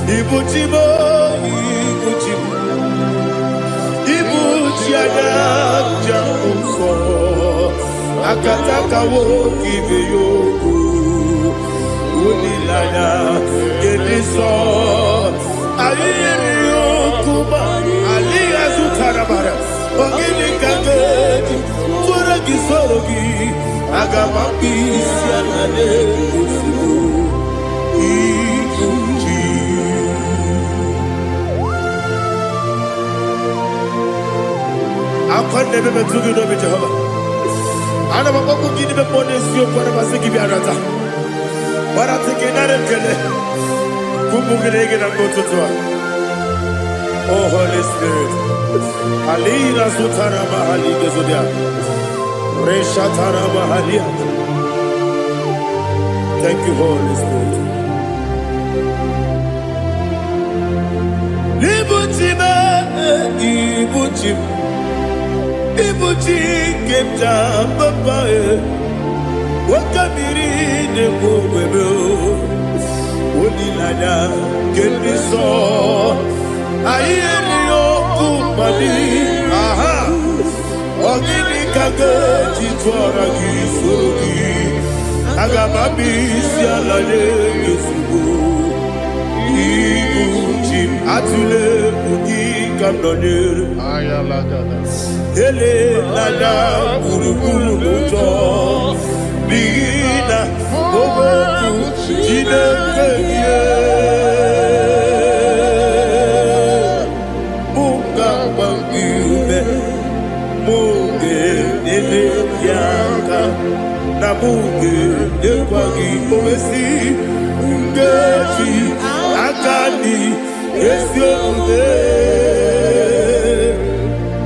Ibu chi m, ibu chi m, ibu chi anya ji nsọ. Akataka nwoke ibe ya okwu. Olileanya nke ndị nsọ. Anyị nyere ya okwu ma adịghị azụtara mara. Ọ gịnị ka m ga-eji tụọrọ gị soro gị? Aga m akpụ isi ala na-ozugbo. Ibu chi. Akwa na-eme metụ gị n'obi Jehova. Ana m akpọkwu gị n'ime mmụọ n'eziokwu, ana m asị gị bịa nata. Gbarata gị nara ekele. Ụmụ gị na-ege na mgbe ụtụtụ a. Oh Holy Spirit. Alina sutara mahali gezodia. Reshatara mahalia. Thank you, Holy Spirit. Ibu chi m, ibu chi m, ibu chi nke m ji papa e. Nwoke mmiri na-ekwu ogbebe o. Olileanya nke ndị nsọ. Anyị erighị okwu mmadụ. Aha. Ọ gịnị ka ga-eji tụọrọ gị soro gị? Aga m abịa isi ala nye gị ozugbo. Ibu chi m, atụla egwu gị ka m nọnyere. Elela gburugburu n'ụjọ n'ihi na okwu Chineke gị mụ ga-agba gị ume, mụ ga-enyere gị aka na mụ ga-enyekwa gị owesi nkeji aka dị ezi omume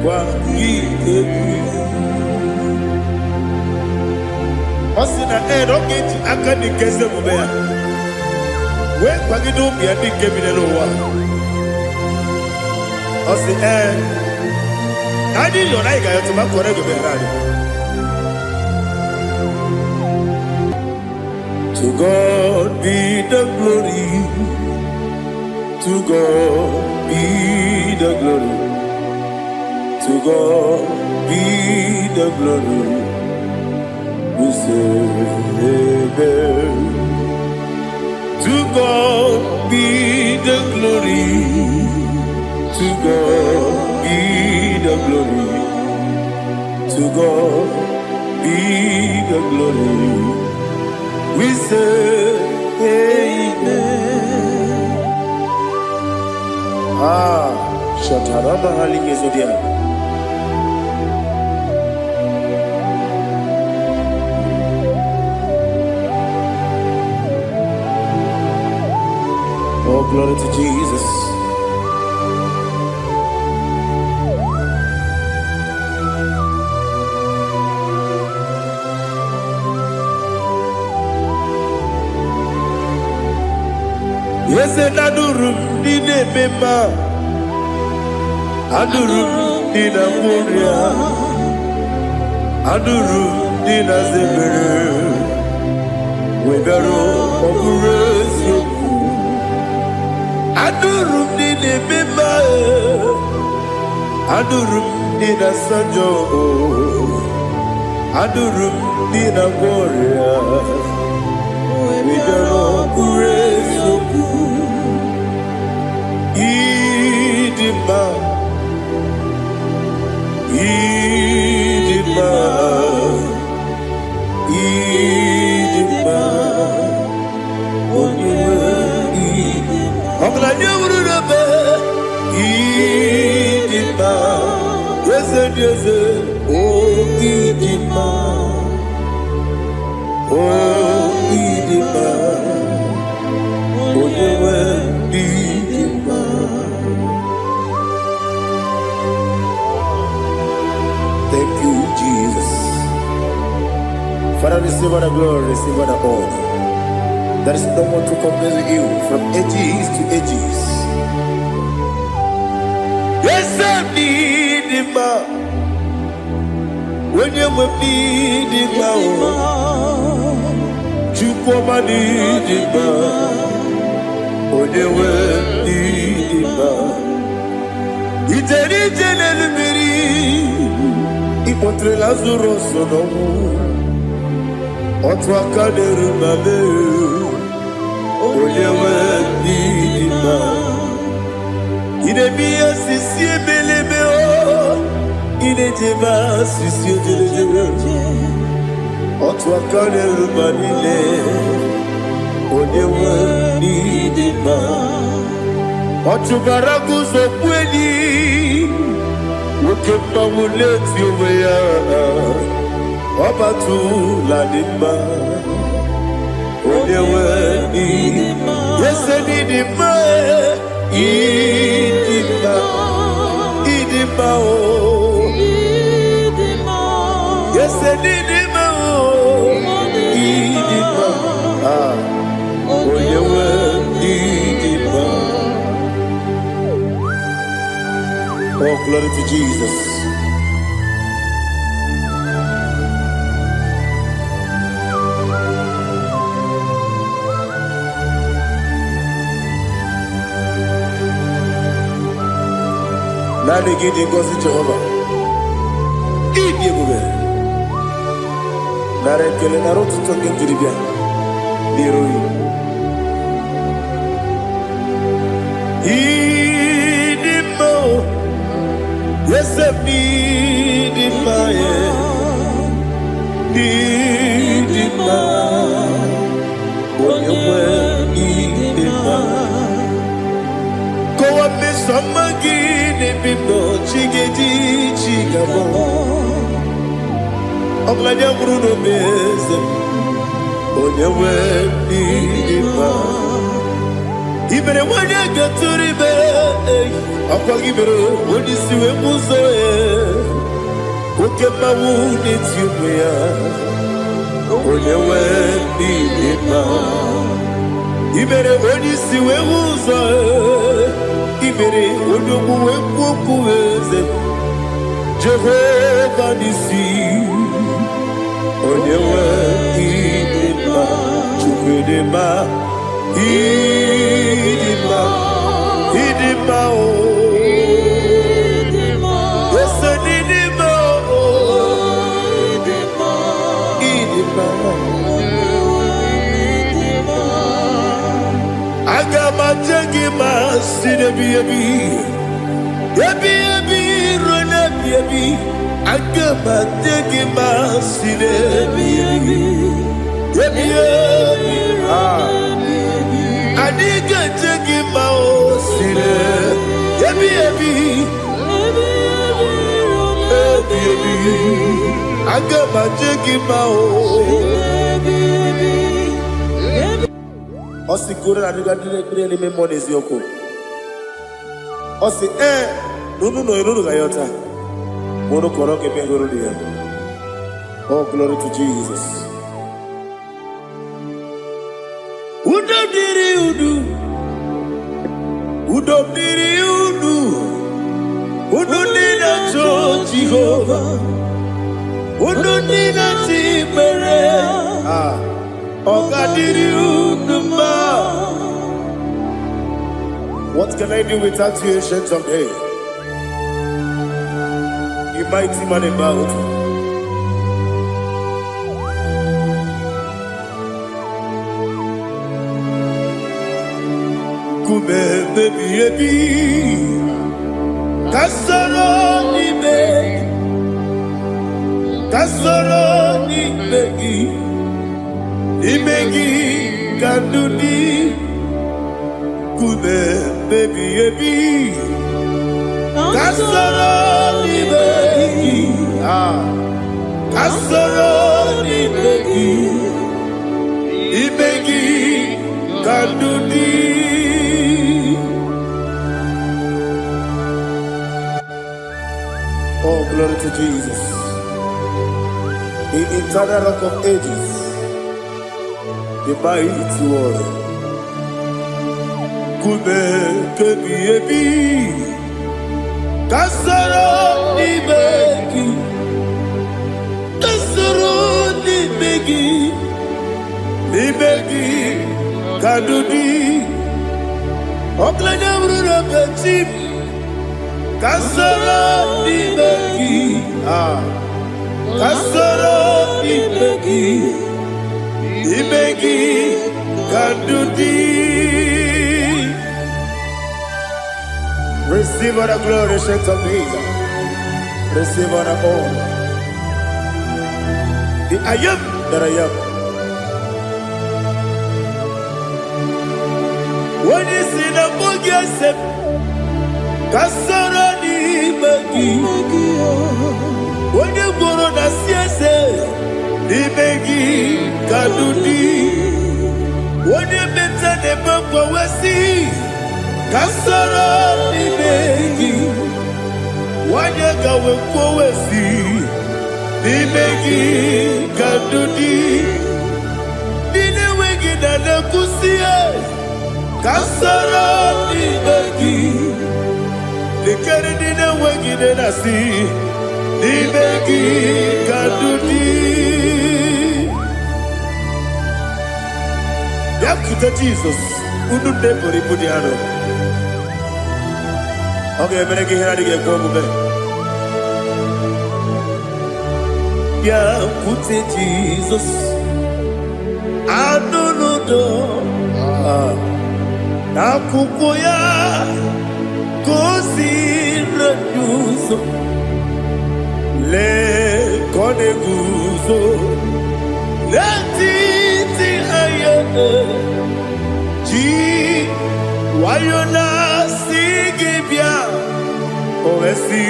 gwa gị egwu. Ọ sị na ee na ọ ga-eji aka dị nke ezi omume ya wee kwagide ụmụ ya ndị nke bi n'elu ụwa. Ọ sị ee na anyị yọrọ anyị ga-ayọtụ ma kọrọ ego bịara anyị. To God be the glory, to God be the glory, to God be the glory. We say amen. To God be the glory, to God be the glory, to God be the glory. We say amen. Ah, Shatarama Haligezodia. Oh, glory to Jesus. Eze na-adụrụ m ndị na-eme mma, adụrụ m ndị na-agwọ ọrịa, adụrụ m ndị na-aza ekpere, wee bịaruo ọ bụrụ eziokwu. Adụrụ m ndị na-eme mma, adụrụ m ndị na-asa njọ, adụrụ m ndị na-agwọ ọrịa, wee bịaruo ọ bụrụ eziokwu. Ịdị mma, ịdị mma, ịdị mma, onye nwe ịdị. Ọgaranya wuru n'ebe ịdị mma, eze dị eze, o ịdị mma, o ịdị mma, onye nwe ịdị mma. Thank you, Jesus. Father, receive all the glory, receive all the honor. There is no one to compare with you from ages to ages. Yes, I need him. Onye nwe m n'ịdị mma o, Chukwu ọma n'ịdị mma, onye nwe Ịkpọtere Lazarus n'ọnwụ. Otu aka na-eru ma mee, onye nwe n'ịdị mma. Ị na-eme ihe sisi ebelebe o, ị na-ejebe asịsị ejelejele. Otu aka na-eru ma niile, onye nwe n'ịdị mma. Ọ chụbara guzo kweli, nwoke mmanwụ na-eti onwe ya, ọ batụla dị mma, onye nwe n'ịdị mma. Ese n'ịdị mma, ịdị mma, ịdị mma o. Ese n'ịdị mma o, ịdị mma. Ah, onye nwe n'ịdị mma. Oh, glory to Jesus. Naanị gị dị ngọzi Jehova. Ịdị ebube. Nara ekele, nara otuto nke m jiri bịa n'iru gị. Ịdị mma o, eze m ịdị mma ya. Ịdị mma, onye nwe ịdị mma. Kọwa mmeso ọma gị n'ebe m nọ, chi ga-eji chi ga-abọ. Ọgaranya nwụrụ n'obe eze m, onye nwe ịdị mma. I mere nwanyị ga-atụrụ ime, ọkwa gị mere onye isi wee mụ ụzọ ya. Oke mmanwụ na-eti onwe ya, onye nwe ịdị mma. I mere onye isi wee hụ ụzọ, i mere onye ogbu wee kwuo okwu eze. Jehova n'isi, onye nwe ịdị mma. Chukwu ịdị mma, ịdị mma, ịdị mma o. Ese n'ịdị mma o, ịdị mma. Aga m aje gị ma si n'ebi ebi, ebi ebi ruo n'ebi ebi. Aga m aje gị ma si n'ebi ebi, ebi ebi. Ah. Anyị ga-eje gị ma o si n'ebi ebi, ebi ebi. Aga m aje gị ma o. Ọ sị ka unu na-adịga ndị na-ekpere n'ime mmụọ n'eziokwu. Ọ sị ee, na unu nọ unu ga-ayọta ma unu kọrọ ka ebe hụrụ ya. Oh, glory to Jesus. Udo dịrị unu, udo dịrị unu, unu ndị na-achọ Jehova, unu ndị na-achọ ikpere, ah, ọ ga-adịrị unu mma. What can I do without you, Ancient of Days? The mighty man in battle. Nkume ebi ebi, ka soro n'ime, ka soro n'ime gị, n'ime gị ka ndụ dị. Nkume ebi ebi, ka soro n'ime gị, ah, ka soro n'ime gị, n'ime gị ka ndụ dị. Oh, glory to Jesus. The eternal Rock of Ages, the mighty warrior. Nkume kebi ebi, ka soro n'ime gị, ka soro n'ime gị, n'ime gị ka ndụ dị. Ọgaranya bụrụ na chi m, ka soro n'ime gị, ah. Ka soro n'ime gị, n'ime gị ka ndụ dị. Receive all the glory, Saints of Jesus. Receive all the honor. The I am that I am. Onye si na mụ gị ese ka soro n'ime gị. Onye gwụrụ na si eze n'ime gị ka ndụ dị. Onye meta na-eme mgbanwe ka soro n'ime gị. Nwanyị ka wee kwuo si n'ime gị ka ndụ dị. Ndị na-enweghị na na-ekwusi ka soro n'ime gị. Lekere ndị na-enweghị nne na-asị n'ime gị ka ndụ dị. Bịakwute Jizọs, unu nne buru ibu dị arọ. Ọ ga-emere gị ihe na-adịghị ekwe omume. Bịakwute Jizọs, anụ n'udo n'akwụkwọ ya ka o si anyị ụzọ. Lee ka ọ na-eguzo n'etiti anyị, ji nwayọ na-asị gị bịa, o wee sị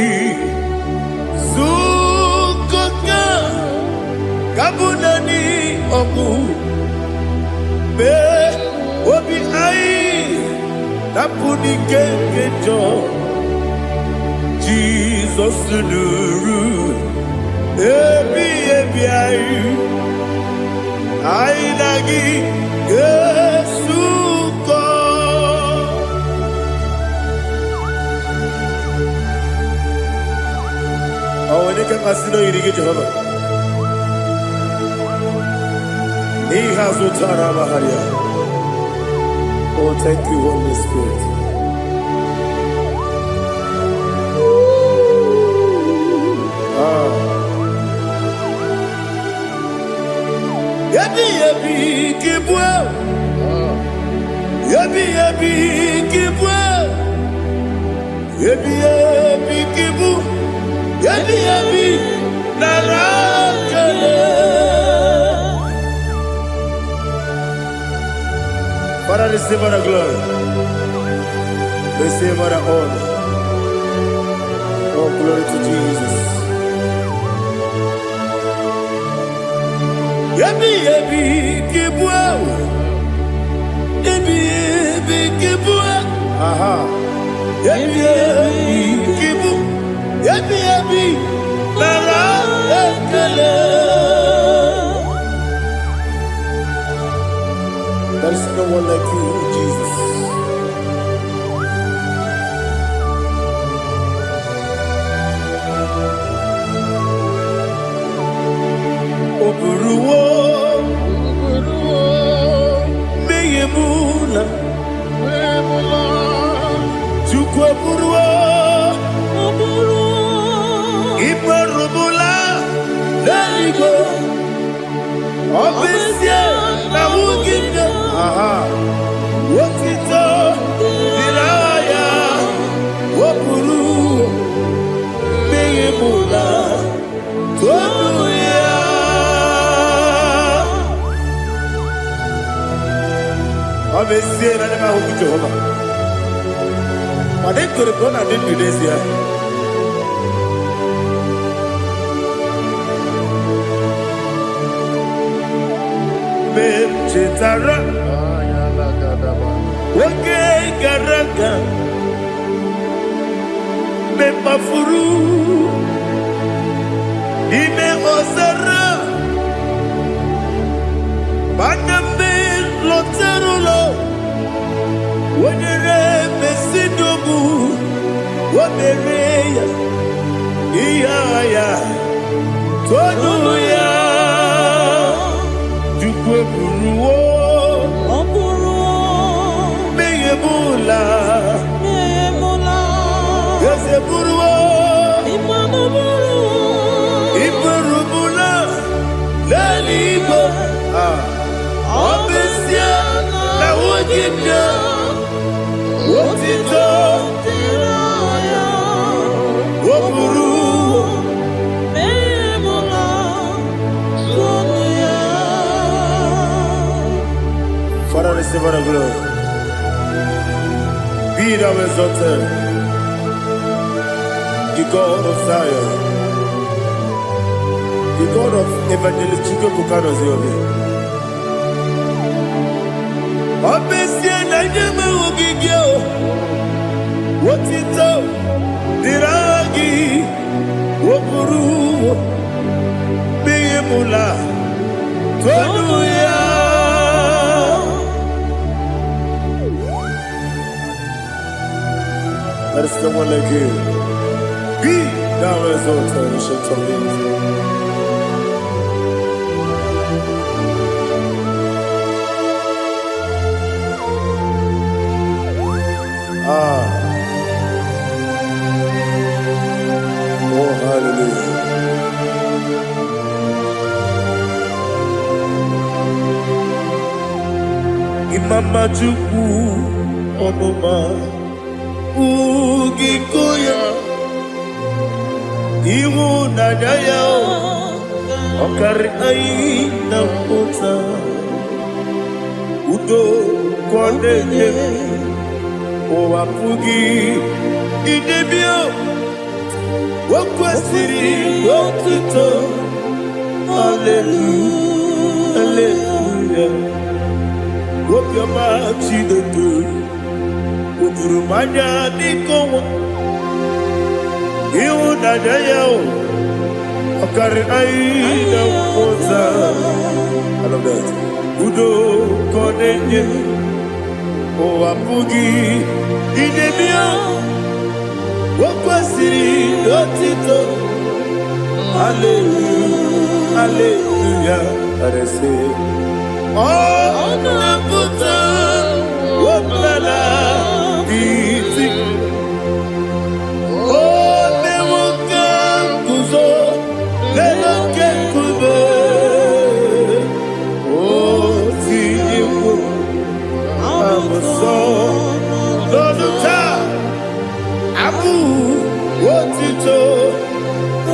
zukọta ka bụ naanị ọgwụ mee obi anyị napụ n'ike nke njọ. Jizọs nụrụ ebi ebi anyị, anyị na gị ga-esukọ. Ọ nwere ike mmasị na oyiri gị, Jehova, n'ihe azụ tara amagharịa. Oh, thank you, Holy Spirit. Ah. Ebi ebi kibue, ebi ebi kibue, ebi ebi kibu, ebi ebi nara kele. Father, receive all the glory, receive all the honor. Oh, glory to Jesus. Ebi ebi kibue, ebi ebi kibue, aha. Ebi ebi kibu, ebi ebi nara ekele. There is no one like you, Jesus. O buruwo mmehie m na Chukwu eburuwo imerụbụla n'eluigwe, ọ bụ ezie na nwunye nne aha otito dịrị aha ya. O buru mmehie m na tonu ya. Ọ bụ ezie na ndị m ahụghị Jehova, mana ekwere m na ọ na-adị ndụ n'ezie. Mgbe m chetara oge gara aga, mgbe m kpafuru n'ime ọzara, mana mgbe m lọtara ụlọ, wenyere mesidogbu o mere ya ihe agha ya tonu ya. Chukwu eburuwo Ọ bụrụ mmehie m ụla emula eze buruwo ịmanụ bụrụ iburubula. Otito dịrị ya. O buru Mmehie tụọnụ ya. Father, receive all the glory. Be thou exalted, the God of Zion, the God of Evangelist Chike Bukano Ziobi. Ọ bụ ezie na nye m ogige o, otito dịrị aha gị, o buru mmehie m la, tonu ya. There is no one like you. Be thou exalted, ancient of days. Ah, oh hallelujah. Imama Chukwu ọmụma ugiko ya, ịhụnanya ya ọ karị anyị na mmụta, udo ka ọ na-enye, ụwa apụghị idebe o. O kwesịrị otuto, hallelujah, hallelujah. Obiọma Chineke o juru m anya dịka ọnwa, ịhụnanya ya o ọ karịrị anyị na mmụta. I love that. Udo ka ọ na-enye, ụwa apụghị idebe o. O kwesịrị otito, hallelujah, hallelujah. Arese ọ na-apụta ọbụla iti o mewo ka guzo n'elu oke nkume, o tinyewo abụsọ n'ọnụ taa abụ otito,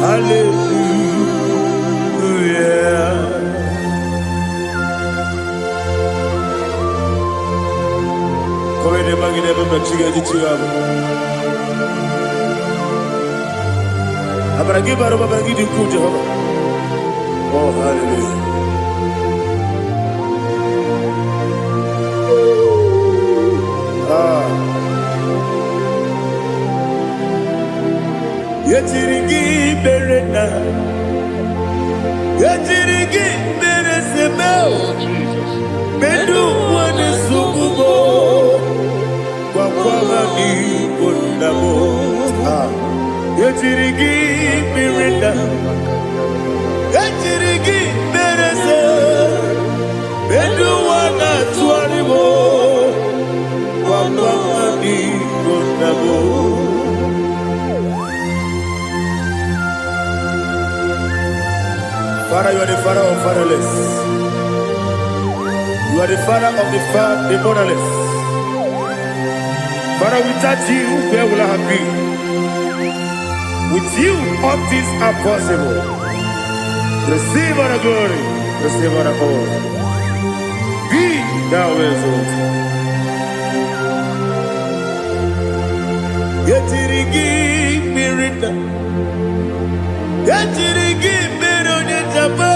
hallelujah. Kọwede magide ebe mmechi ga-eji chi ya bụ. Amara gị bara ụba, amara gị dị ukwuu, Jehova. Oh, hallelujah. Ah. Ejiri gị mere na ejiri gị mere seme. Oh, Jesus. Medu nwane sugubo gwakwara n'igbo nna m. Ah. Ejiri gị mere na ejiri gị mere se medu nwa na-atụgharị m gwakwara n'igbo nna m. Father, you are the father of fatherless. You are the father of the motherless. Father, without you, where will I have been? With you, all things are possible. Receive all the glory, receive all the honor. Be thou exalted. Ejiri gị mmiri na ejiri gị mere onye njaba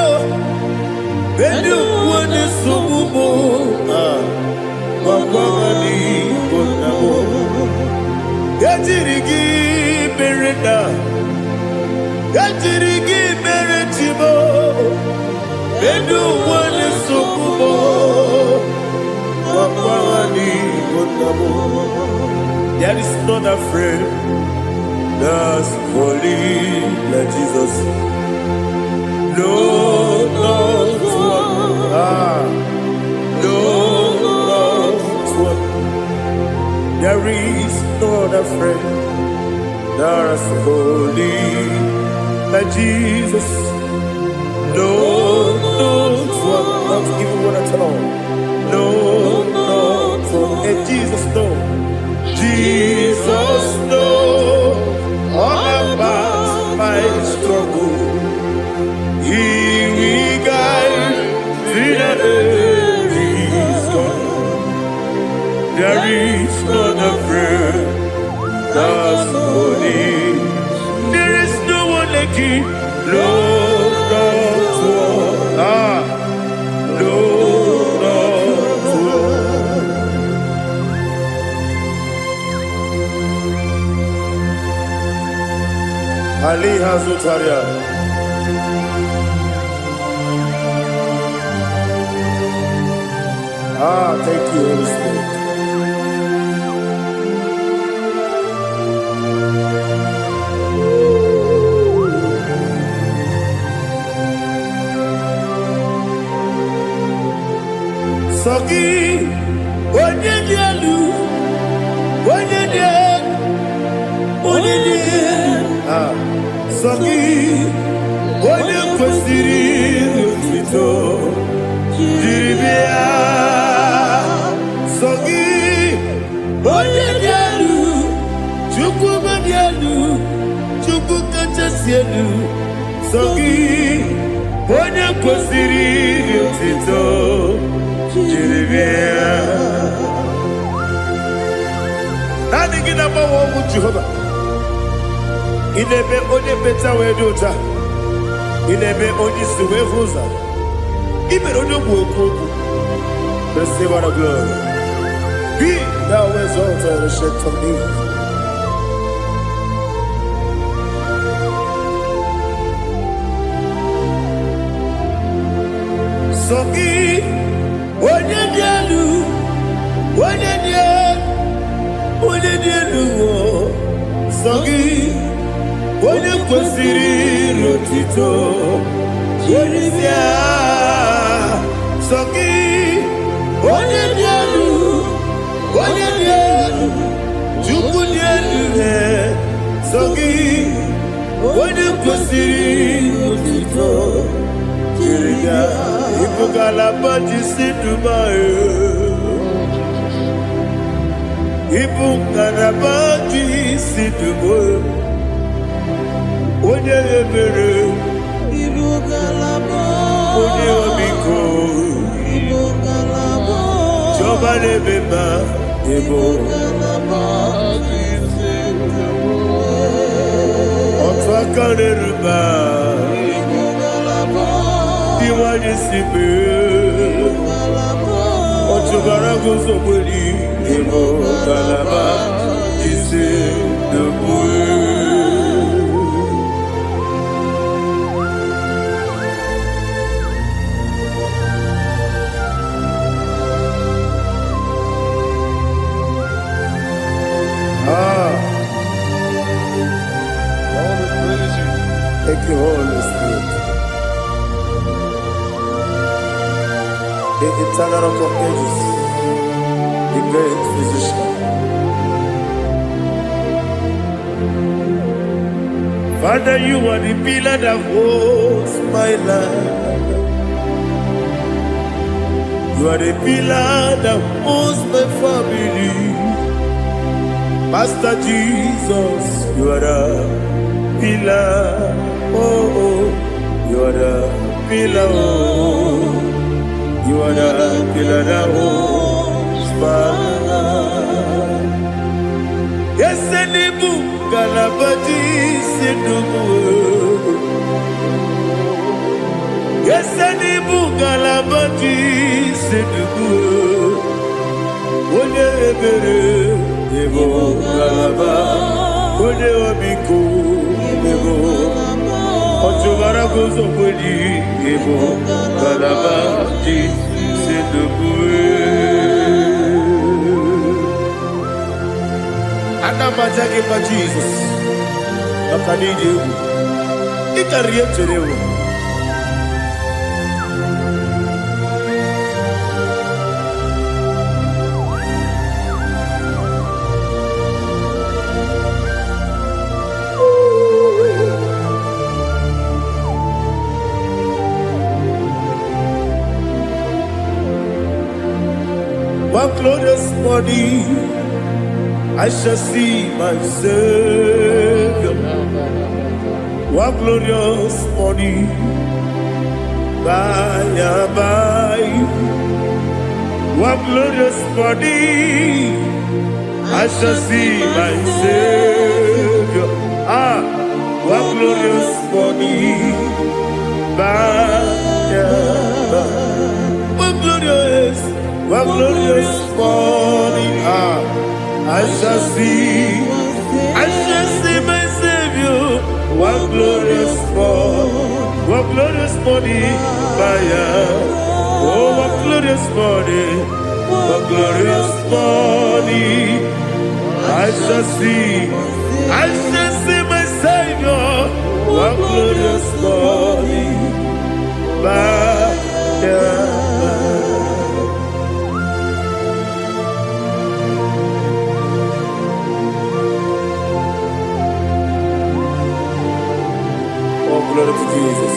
Bedu wani nsogbu m gwagwara n'igbo nna m. Ejiri gị mere na ejiri gị mere chibo Bedu wani nsogbu m gwagwara n'igbo nna m. There is not a friend that's holy like Jesus. No, not one. Ah, no, not one. There is no other friend that's holy like Jesus. No, not one. Not even one at all. No, not one. And Jesus, no. Aliha Zutaria. Ah, thank you, Holy Spirit. Sọ gị, onye dị elu, onye dị elu, onye dị elu. Ah, sọ gị, onye kwesịrị otuto jiri bịa. Sọ gị, onye dị elu, Chukwu dị elu, Chukwu kachasị elu. Sọ gị, onye kwesịrị otuto jiri bịa. Naanị gị na-agbanwe ọnwụ Jehova. Ị na-eme onye mmecha wee dị ụcha. Ị na-eme onye isi wee hụ ụzọ. Ị mere onye ogbu okwu okwu. Receive all the glory. Be thou exalted, ancient of days. Sọ gị, onye dị elu, onye dị elu, onye dị elu, o. Sọ gị, onye kwesịrị otito jiri bịa. Sọ gị, onye dị elu, onye dị elu, Chukwu dị elu, eh. Sọ gị, onye kwesịrị otito jiri bịa. Ịbụ ngalaba ji si Dubai. Ịbụ ngalaba ji si Dubai. Onye ebere, Ibu ngalaba. Onye ọmịiko, Ibu ngalaba. Chiọma na-eme mma, ịbụ Ibu ngalaba. otu aka na-eru mba, Ibu ngalaba. Ndị nwanyị si mee. Ngalaba. Ọchụbara guzogberi, ịbụ ngalaba ji si Dubai. Ah, Lord, we praise you. Thank you, Holy Spirit. The eternal rock of ages, the great physician. Father, you are the pillar that holds my life. You are the pillar that holds my family. Master Jesus, you are the pillar. Oh, oh, you are the pillar. Oh, you are the pillar that holds my life. Yes, and the Yesenibu galabati sedugu. Onye ebere, ebo galaba. Onye obiko, ebo. Ọchụbara guzokweli, ebo galaba ji sedugu. Ana m aja gị mma Jizọs maka na ịdị egwu. Ị karịrị ihe m chere ewu. One glorious morning, I shall see my Savior. One glorious morning, by and by. One glorious morning, I shall see my Savior. Ah, one glorious morning, by and by. One glorious, one glorious morning. Ah, I shall see, I shall see my Savior. One morning by Oh, what glorious morning, what glorious morning. I shall see my Savior. What glorious morning by and by. Oh, glory to Jesus.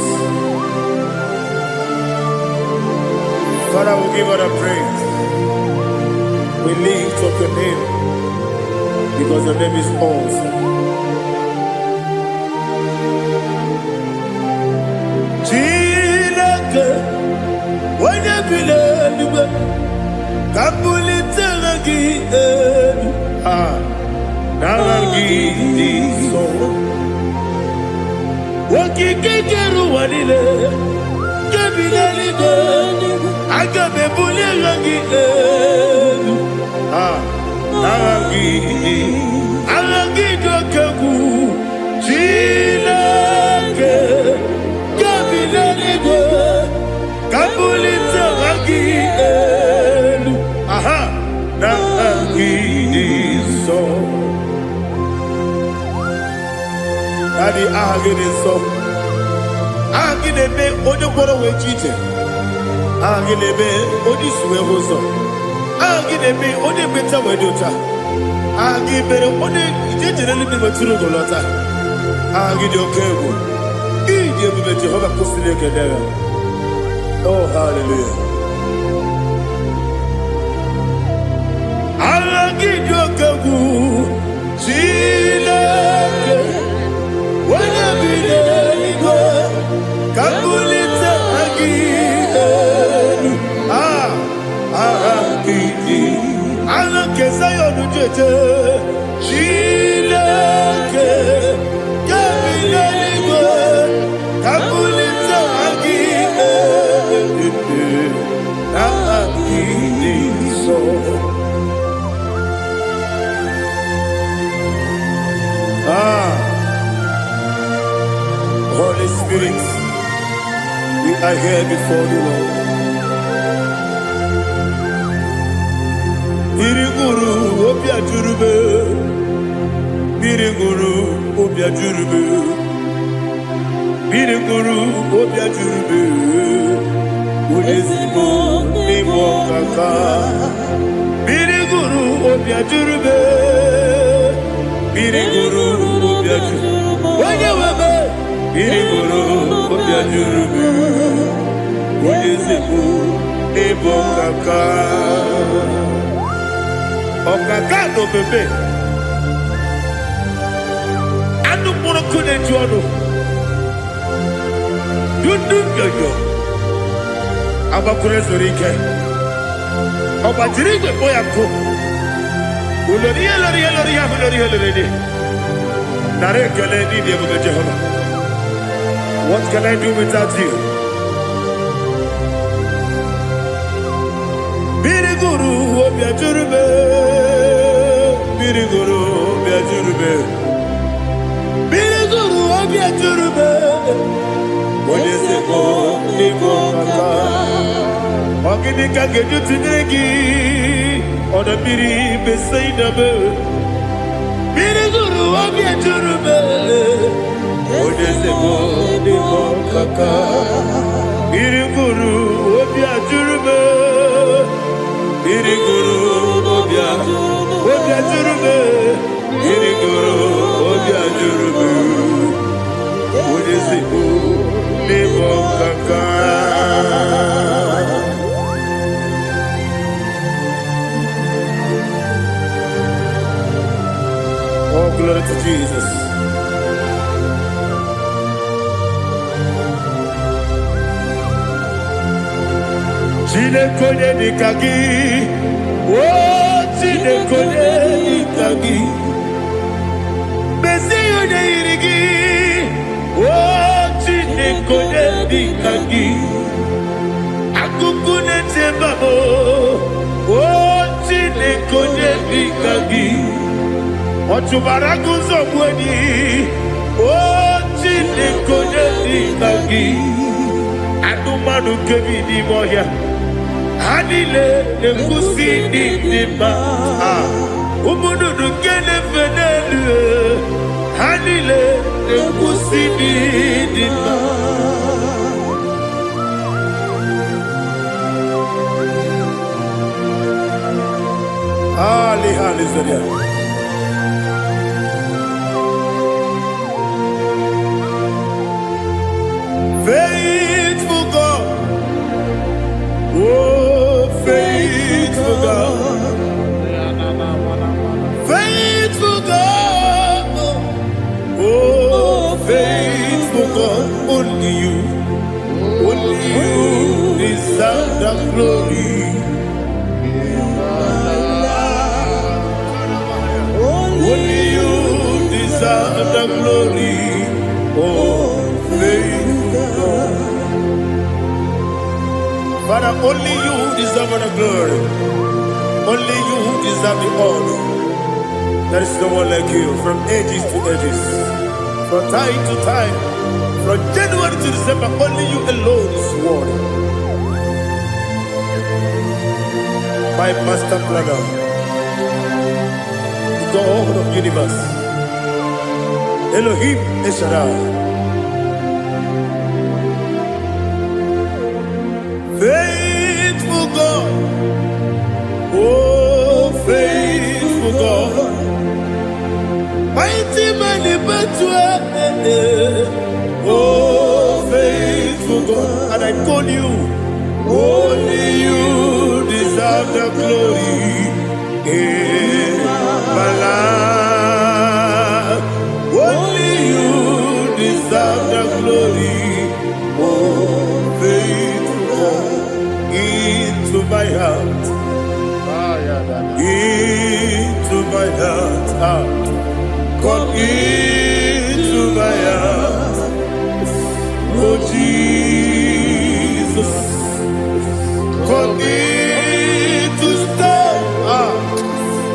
Father, we give all the praise. We lift up your name because your name is awesome. Chineke, onye bi n'eluigwe, ka m bulite aha gị elu. Ah, n'aha gị dị nsọ. Okike kere ụwa niile, nke bi n'eluigwe, aga m ebuli aha gị elu. Ah, aha gị dị, aha gị dị oke egwu. Chineke, nke bi n'eluigwe, ka m bulite aha gị elu. Aha, n'aha gị dị nsọ. Daddy, aha gị dị nsọ. Aha gị na-eme onye ngwọrọ wee ji ije. Aha gị na-eme onye isi wee hụ ụzọ. Aha gị na-eme onye ekpenta wee dị ụcha. Aha gị mere onye ije jere eluigwe wetụrụ ugo lọta. Aha gị dị oke egwu. Ịdị ebube Jehova kwụsịrị ekele ya. Oh, hallelujah. Aha gị dị oke egwu. Chineke, onye bi n'eluigwe, ka m bulite aha gị elu. Ah, aha gị dị. Aha nke Zion jeje. Chineke, nke bi n'eluigwe, ka m bulite aha gị elu. Aha gị dị nsọ. Ah, Holy Spirit, we are here before you, Lord. Mmiri ṅụrụ obi ajụrụbe, mmiri ṅụrụ obi ajụrụbe, mmiri ṅụrụ obi ajụrụbe, onye ezigbo n'ịbụ ọkaka. Mmiri ṅụrụ obi ajụrụbe, mmiri ṅụrụ obi ajụrụbe, onye webe, mmiri ṅụrụ obi ajụrụbe, onye ezigbo n'ịbụ ọkaka. Ọkaka na omeme anụ mkpụrụ nkụ na-eju ọnụ dudu nyonyo agbakwuru ezuru ike ọ gbajiri igwe kpọ ya nkụ ulori ihe lori ihe lori ihe ahụ lori ihe lori dị. Nara ekele n'ịdị ebube Jehova. What can I do without you? Mmiri gụrụ obi ajụrụ m, mmiri gụrụ obi ajụrụ m, mmiri gụrụ obi ajụrụ m, onye ezigbo n'ịbụ ọkaka. Ọ gịnị ka ga-eji tụnyere gị, ọdọ mmiri Besaida m? Mmiri gụrụ obi ajụrụ m, onye ezigbo n'ịbụ ọkaka. Mmiri gụrụ obi ajụrụ m, mmiri gụrụ obi ajụrụ m, mmiri gụrụ obi ajụrụ m, onye ezigbo n'ịbụ ọkaka. Oh, glory to Jesus. Chineke, onye dịka gị? O Chineke, onye dịka gị? Mezie onye yiri gị. O Chineke, onye dịka gị? Akụkụ na-eche mba m. O Chineke, onye dịka gị? Ọ chụbara agụ nzọgbu enyi. O Chineke, onye dịka gị? Anụmanụ nke bi n'ime ọhịa, ha niile na-ekwusi n'ịdị mma. Ah, ụmụ nnụnụ nke na-efe n'elu, ha niile na-ekwusi n'ịdị mma. Ali, hallelujah. Faithful God, oh, faithful God, faithful God, oh, faithful God, only you deserve the glory. Only you deserve the glory, oh, faithful God. Father, only you deserve the glory. Only you deserve the honor. There is no one like you from ages to ages, from time to time, from January to December. Only you alone is worthy. My master planner, the God of universe, Elohim El Shaddai. Faithful God, oh, faithful God, mighty man in battle, oh, faithful God, and I call you, only you deserve the glory in my life. Only you deserve the glory, oh, faithful God, into my heart, into my heart, ah, come into my heart, oh Jesus, come in to stay, ah,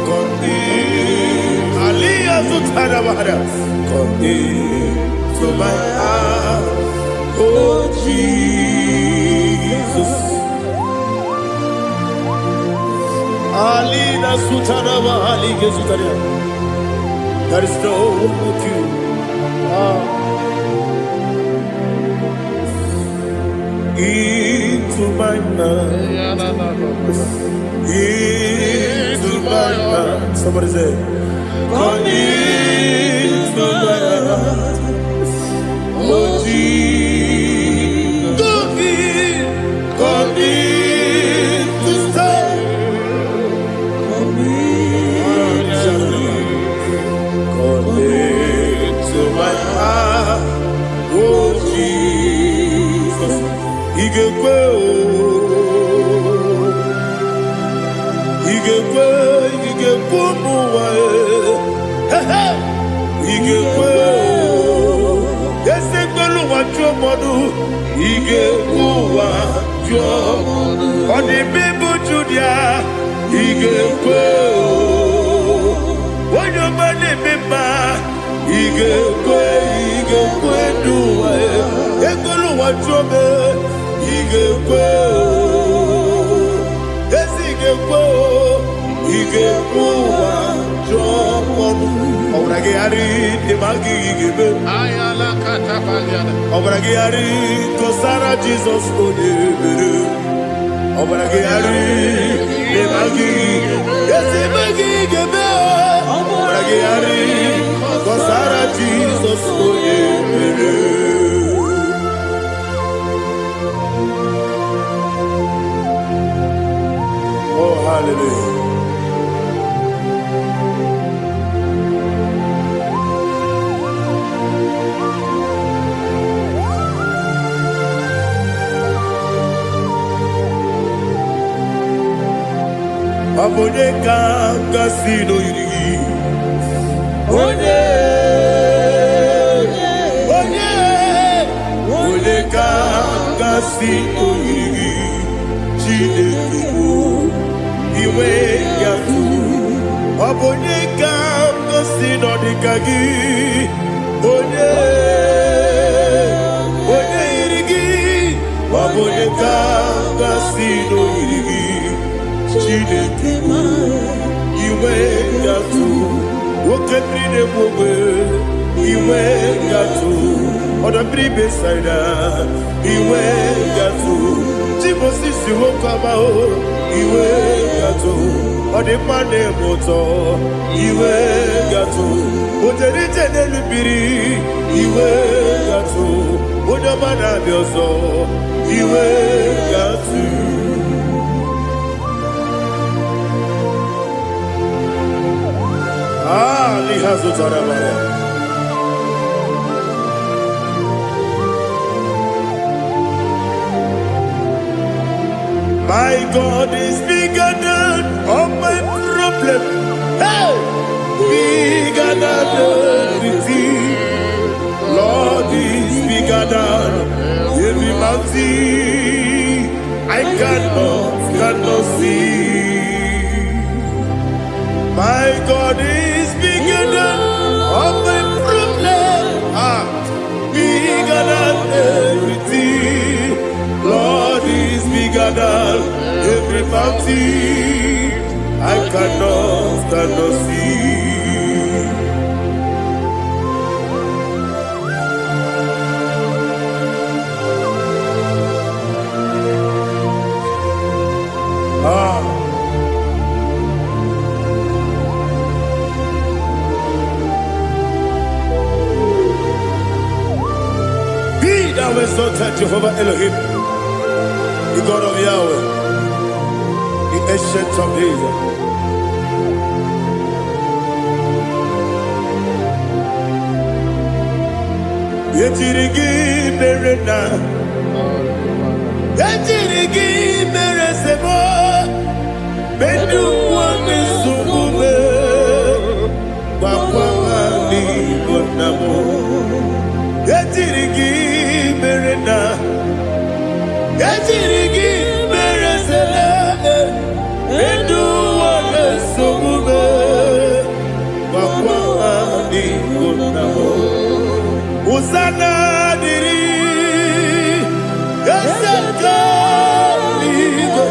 come in, Aliyah Zutara, come into my heart, oh Jesus. Alina Sutaraba Ali Gezutaria. There is no one like you. Ah. Into my mind. Into my heart. Somebody say, come into my heart. Oh Jesus. Come in. Come in to stay. Come into my heart, oh Jesus. Ị ga-ekwe o, ị ga-ekwe, ị ga-ekwe ụmụ ụwa e. He he. Ị ga-ekwe o, esi ekwelu ụwa jụọ mmadụ, ị ga-ekwe ụwa jụọ. Ọ dị mbe Judia, ị ga-ekwe o. Onye ọma na-eme mma, ị ga-ekwe, ị ga-ekwe n'ụwa e. Ekwelu ụwa jụọ m, ị ga-ekwe o. Ezi ị ga-ekwe o, ị ga-ekwe ụwa jụọ ọnụ. Ọbara gị gharị dị ma gị ga-eme. Ọbara gị gharị kọsara Jizọs onye mere. Ọbara gị gharị dị ma gị ezi eme gị ga-eme. Ọbara gị gharị kọsara Jizọs onye mere. Oh, hallelujah. Ọ bụ onye ka gasị n'oyiri gị? Onye, onye, onye ka gasị n'oyiri gị? Chineke bụ iwe ya tụ. Ọ bụ onye ka gosi nọ dịka gị? Onye, onye yiri gị? Ọ si n'oyiri gị, Chineke m, inwe gatụ. Oke mmiri na-egbu ogbe, inwe gatụ. Ọdọ mmiri Besaida, inwe gatụ. Timosisi nwoke ọma o, inwe gatụ. Ọ dị mma na-eme ụtọ, inwe gatụ. O jere ije n'elu mmiri, inwe gatụ. Onye ọma na-abịa ọzọ, inwe gatụ. Ah, n'ihe azụtara mara. My God is bigger than all my problem. Hey! Bigger than everything. Lord is bigger than every mountain. I cannot see. My God is bigger than all my problem. Ah, bigger than everything. Lord is bigger than every mountain. I cannot see. Ah, be thou exalted, Jehovah Elohim, the God of Yahweh, the Ancient of Days. Ejiri gị mere na ejiri gị mere sebo ndị ụwa na-esogbu m, gwakwa ha n'Igbo nna m. Ejiri gị mere na ejiri gị mere sele ndị ụwa na-esogbu m, gwakwa ha n'Igbo nna m. Hosanna dịrị eze nke eluigwe,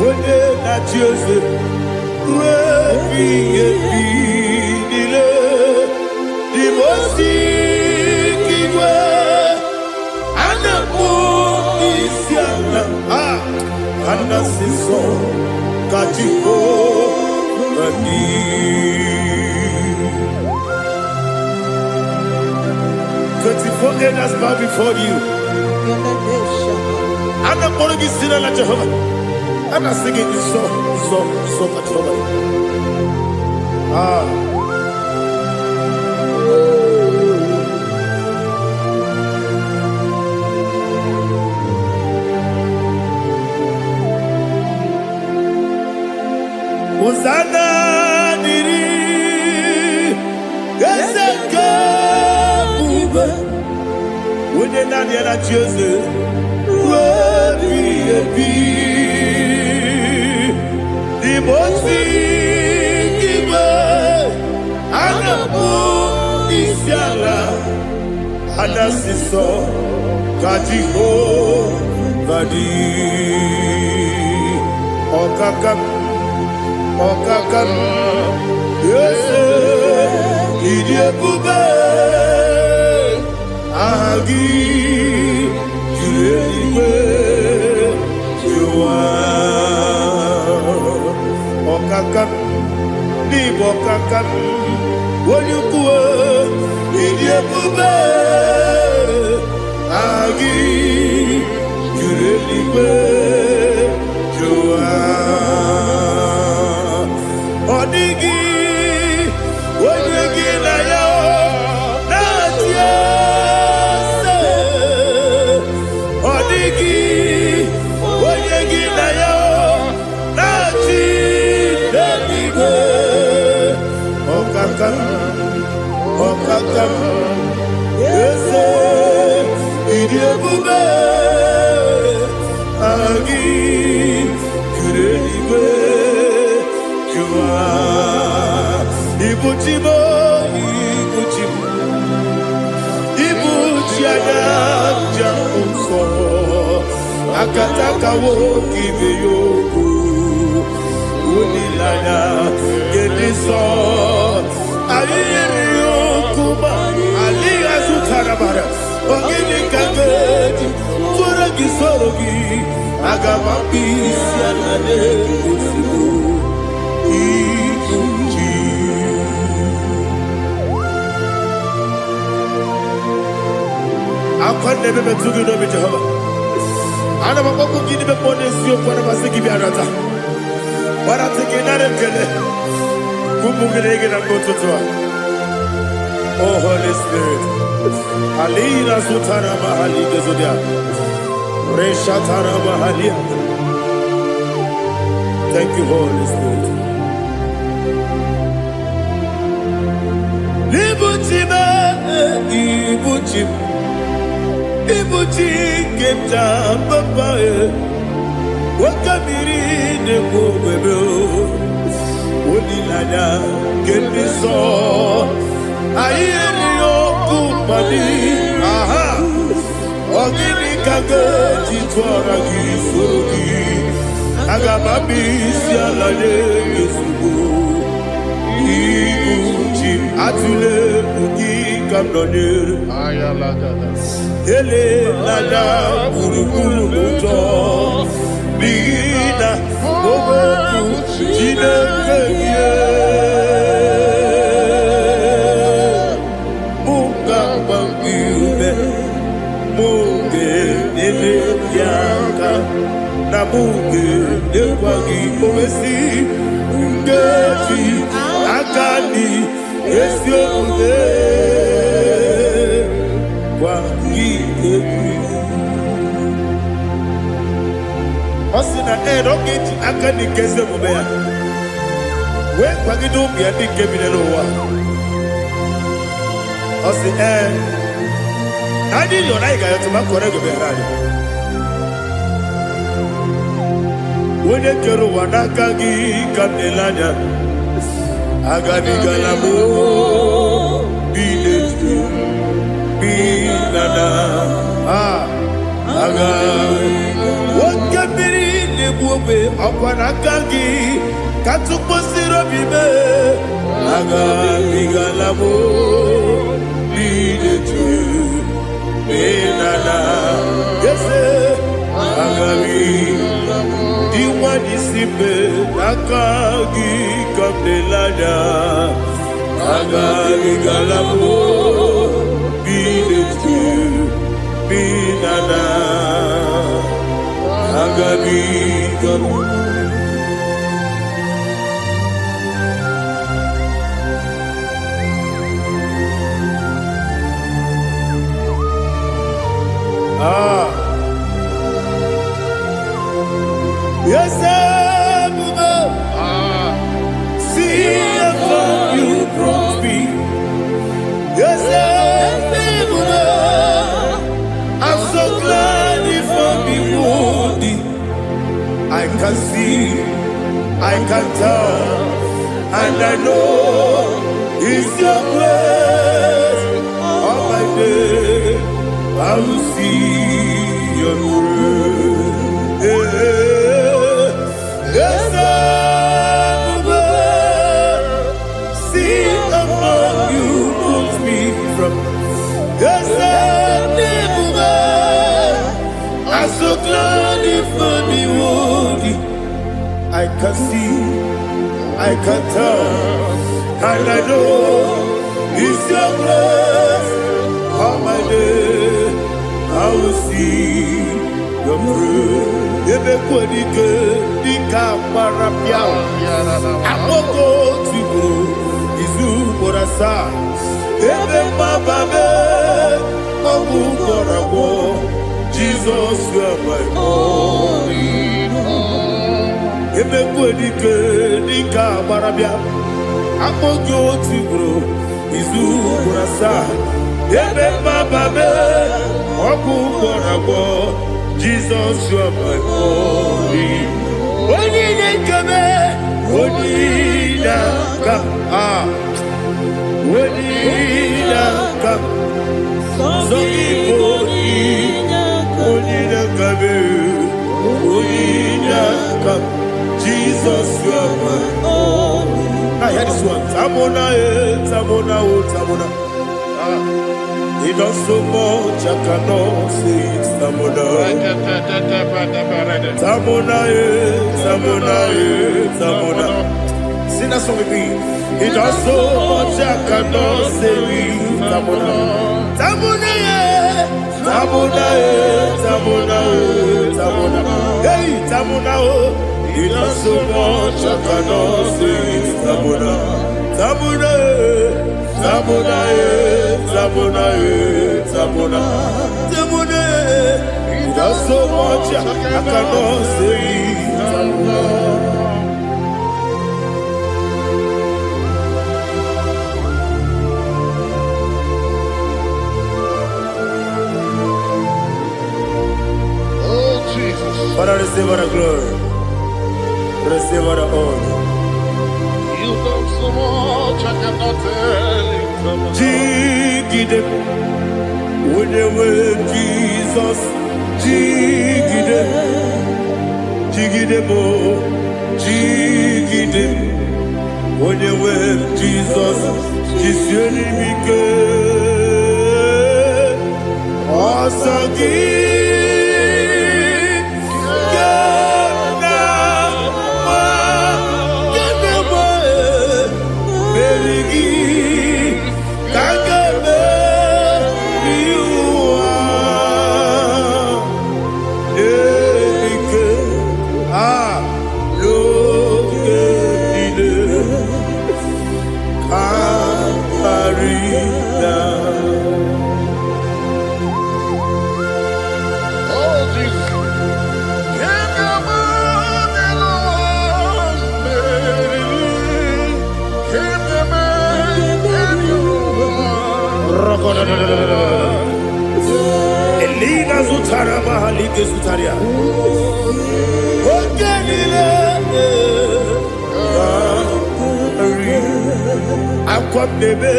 onye na-achị eze ruo ebighị ebi niile. Dimosi igwe a na-akpọ isi ala, a ana-asị nsọ ka Jehova dị. 24 elders bow before you. A na-akpọrọ gị si n'ala Jehova. A na-asị gị nsọ, nsọ, nsọ ka Jehova dị. Ah. Hosanna dịrị eze nke ebube, onye naanị ya na-achị eze ruo ebighị ebi. Dimosi igwe a na-akpọ isi ala, a na-asị nsọ ka Jehova dị. Ọkaka m, ọkaka m, eze, ịdị ebube, aha gị juru eluigwe juru ụwa. Ọkaka m, n'ịbụ ọkaka m, onye ukwu, ịdị ebube, aha gị juru eluigwe juru ụwa. Ọ dịghị onye gị na ya na-achị eze. Ọ dịghị onye gị na ya na-achị n'eluigwe. Ọkaka m, ọkaka m, eze, ịdị ebube, aha gị juru eluigwe juru ụwa. Ibu chi m, ibu chi m, ibu chi anya njem nsọ. Akataka nwoke ibe ya okwu. Olileanya nke dị nsọ. Anyị nyere ya okwu ma adịghị azụtara mara. Ọ gịnị ka m ga-eji tụọrọ gị soro gị? Aga m akpụ isi ala n'ezigbo ibu chi. Akwa na-ebe metụ gị n'obi Jehova. Ana m akpọkụ gị n'ime mmụọ n'eziokwu, ana m asị gị bịa nata. Gbarata gị nara ekele. Ụmụ gị na-ege na mgbe ụtụtụ a. Oh Holy Spirit. Alina zutara mahali gezodia. Reshatara mahalia. Thank you, Holy Spirit. Ibuchi m, ibuchi m, ibuchi nke m ji papa e. Nwoke mmiri na-ekwu ogbebe o. Olileanya nke ndị nsọ. Anyị erighị ọkụ mmadụ. Aha! Ọ gịnị ka m ga-eji tụọrọ gị soro gị? Aga m abụ isi ala nye gị ozugbo. Ibu chi m, atụla egwu gị ka m nọnyere. Elela gburugburu n'ụjọ n'ihi na okwu Chineke gị mụ ga-agba gị ume, mụ ga-enyere gị aka na mụ ga-enyekwa gị owesi nkeji aka dị ezi omume gwa gị egwu. Ọ sị na ee, na ọ ga-eji aka dị nke ezi omume ya wee kwagide ụmụ ya ndị nke bi n'ụwa. Ọ sị ee, na anyị nọ na anyị ga-ayọtụ ma kwere gị bịara anyị. Onye kere ụwa, n'aka gị ka m na-ele anya. Agabigala m bi n'etu bi na na a aga. Oke mmiri na-egbu ogbe, ọkwa n'aka gị ka tụkwasịrị obi mee. Agabigala m bi n'etu bi na na ese agabi dị nwa n'isi mbe, n'aka gị ka m na-ele anya. Agabigala m bi n'etu bi na na agabiga m. Ah. Yes, ebube, see how far you brought me. Yes, ebube, I'm so glad you found me worthy. I can see, I can tell, and I know it's your grace. All my day, I will see your grace. Yes, ebube, see how far you put me from. Yes, ebube, I'm so glad you found me worthy. I can see, I can tell, and I know it's your grace. All my day, I will see your grace. Ebe kwadike dịka agbara bịa. Akpọkọ tigburu izu ugboro asaa. Ebe mgbaba mee, ọgwụ gwọrọ agwọ. Jesus, you are my all. Ebe kwadike dịka agbara bịa. Akpọ gị otu ugboro izu ugboro asaa. Ebe mgbaba mee, ọgwụ gwọrọ agwọ. Jesus, you are my all. Onye na-ekebe, onye na-aka, ah, onye na-aka, sọ gị bụ onye na-akabe. aka m. Jesus, you are my. Only I hear this one. Tamona, eh, Tamona, oh, Tamona. Ah. He does so much, I cannot say it. Tamona. Tamona, eh, Tamona, eh, Tamona. Sing that song with me. He does so much, I cannot say it. Tamona. Tamona, eh, Tamona, eh, Tamona, eh, Tamona. Hey, Tamona, oh. He does so much, I cannot say it. Tamona. Tamona, eh, Tamona, eh, Tamona, eh, Tamona. Tamona, eh. He does so much, I cannot say it. Tamona. Oh, Jesus. Father, receive all the glory. Receive all the honor. You've done so much, I cannot tell it. Jigide, onye Jesus, jigide, jigide mo, jigide, onye nwe Jesus, jisie m ike. Ọsọ gị ka na-agba, ka na-agba, meri gị ka a ga-emeri ụwa. Ike a n'oge niile ka karịa. Oh, Jesus. Can you imagine? Can you imagine? Elina zutara mahalike zutaria. Oge niile karị. Akwa m na-ebe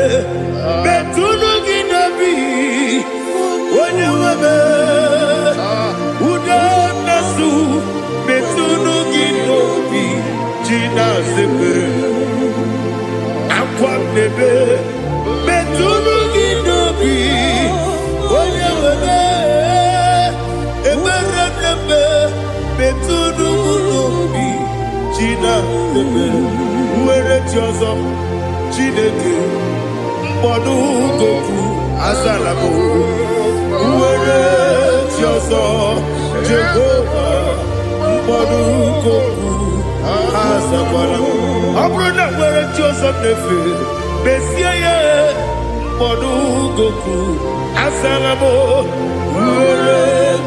metụnụ gị n'obi onye nwe m, ude na-asụ metụnụ gị n'obi ji na-azepere akwa m na-ebe metụnụ gị n'obi onye nwe m, ekpere m na-ebe metụnụ m n'obi ji na-azepere nwere chi ọzọ. Chineke mkpọdụ goku azala m, nwere chi ọzọ. Jehova mkpọdụ goku azakwala m. Ọ bụrụ na nwere chi ọzọ m na-efe, mezie ya. Mkpọdụ goku azala m, nwere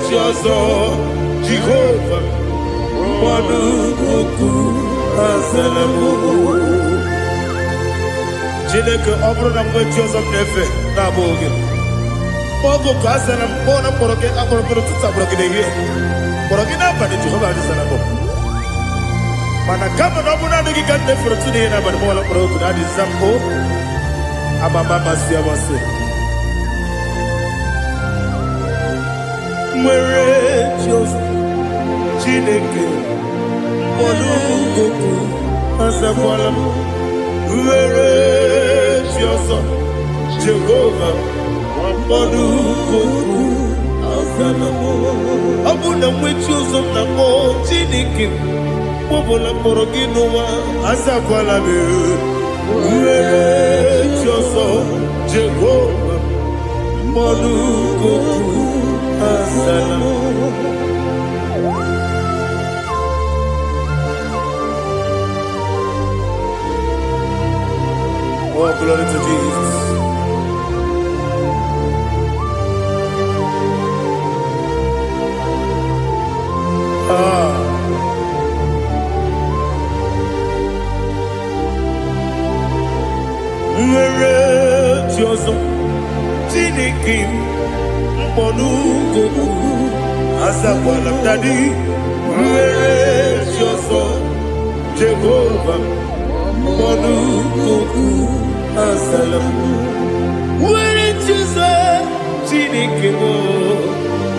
chi ọzọ. Jehova mkpọdụ goku azala m. Chineke, ọ bụrụ na mgbe chi ọzọ m na-efe na-abụghị gị, oge ka azara m. Kpọọ na mkpọrọ gị, akpọrọ gị n'ụtụtụ, akpọrọ gị n'ehihie, kpọrọ gị n'abalị, Jehova azara m. Mana kama na ọ bụ naanị gị ka m na-efere otu n'ihe n'abalị, mọla mkpọrọ oku na adịza m o amama amasị amasị nwere chi ọzọ. Chineke mkpọrọ goku azakwala m, nwere chi ọzọ. Jehova mkpọrọ goku azala m. Ọ bụ na nwe chi ọzọ m na-akpọ, Chineke mkpọbụla mkpọrọ gị n'ụwa azakwala m, nwere chi ọzọ. Jehova mkpọrọ goku azala m. Oh, glory to Jesus. Ah, nwere chi ọzọ. Chineke mkpọrọ goku azakwala m. Daddy, nwere chi ọzọ. Jehova mkpọrọ goku azala m, nwere chi ọzọ. Chineke m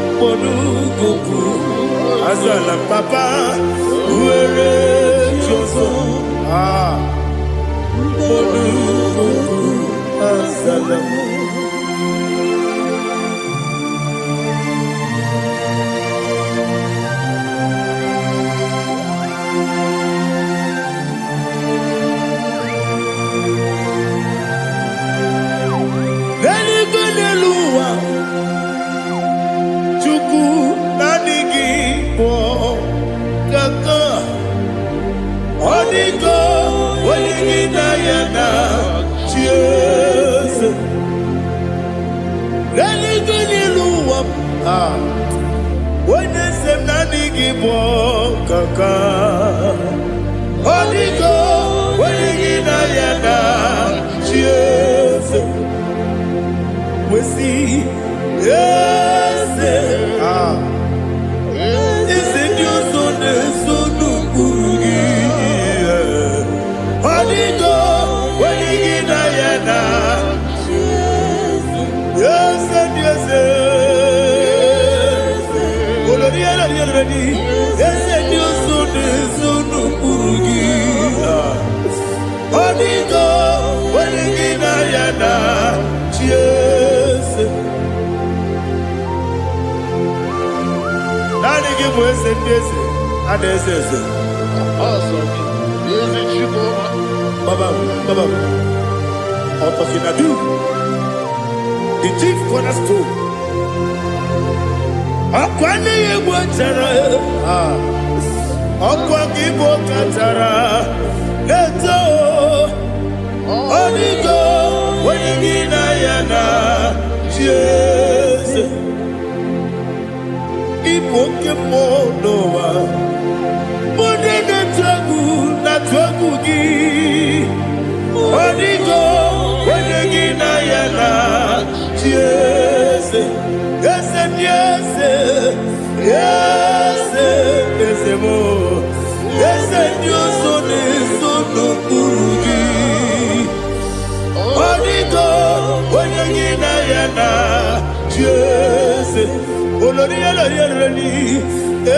mkpọrọ goku Azala papa were chi ọzọ. Ah, olukuku azala m. N'eluigwe n'elu ụwa, Chukwu naanị gị bụ kaka. Ọ dịgo onye gị na ya na chi eze. N'eluigwe n'elu ụwa, ah, onye eze m naanị gị bụ kaka. Ọ dịgo onye gị na ya na chi eze. Wesi eze, ah, eze ndị ọzọ na-eso n'ụkpụrụ gị. Ọ dịgo onye gị na ya na eze ndị eze. Olori elori elori, eze ndị ọzọ na-eso n'ụkpụrụ gị. Ọ dịgo onye gị na ya na chi eze. Naanị gị bụ eze ndị eze a na-eze eze. Eze Chukwu. Baba, Baba, Otokinadu, the chief cornerstone. Ọkwa nne ya egwu chara, ah, ọkwa gị bụ kachara na-eto. Ọ dịgo onye gị na ya na chi eze. Ịbụ oke mmụọ n'ụwa. Ndị na-atụ egwu na-atụ egwu gị. Ọ dịgo onye gị na ya na chi eze. Eze ndị eze, eze, eze m, eze ndị ọzọ na-eso n'okpuru gị. Ọ dịgo onye gị na ya na chi eze. Olori elori elori,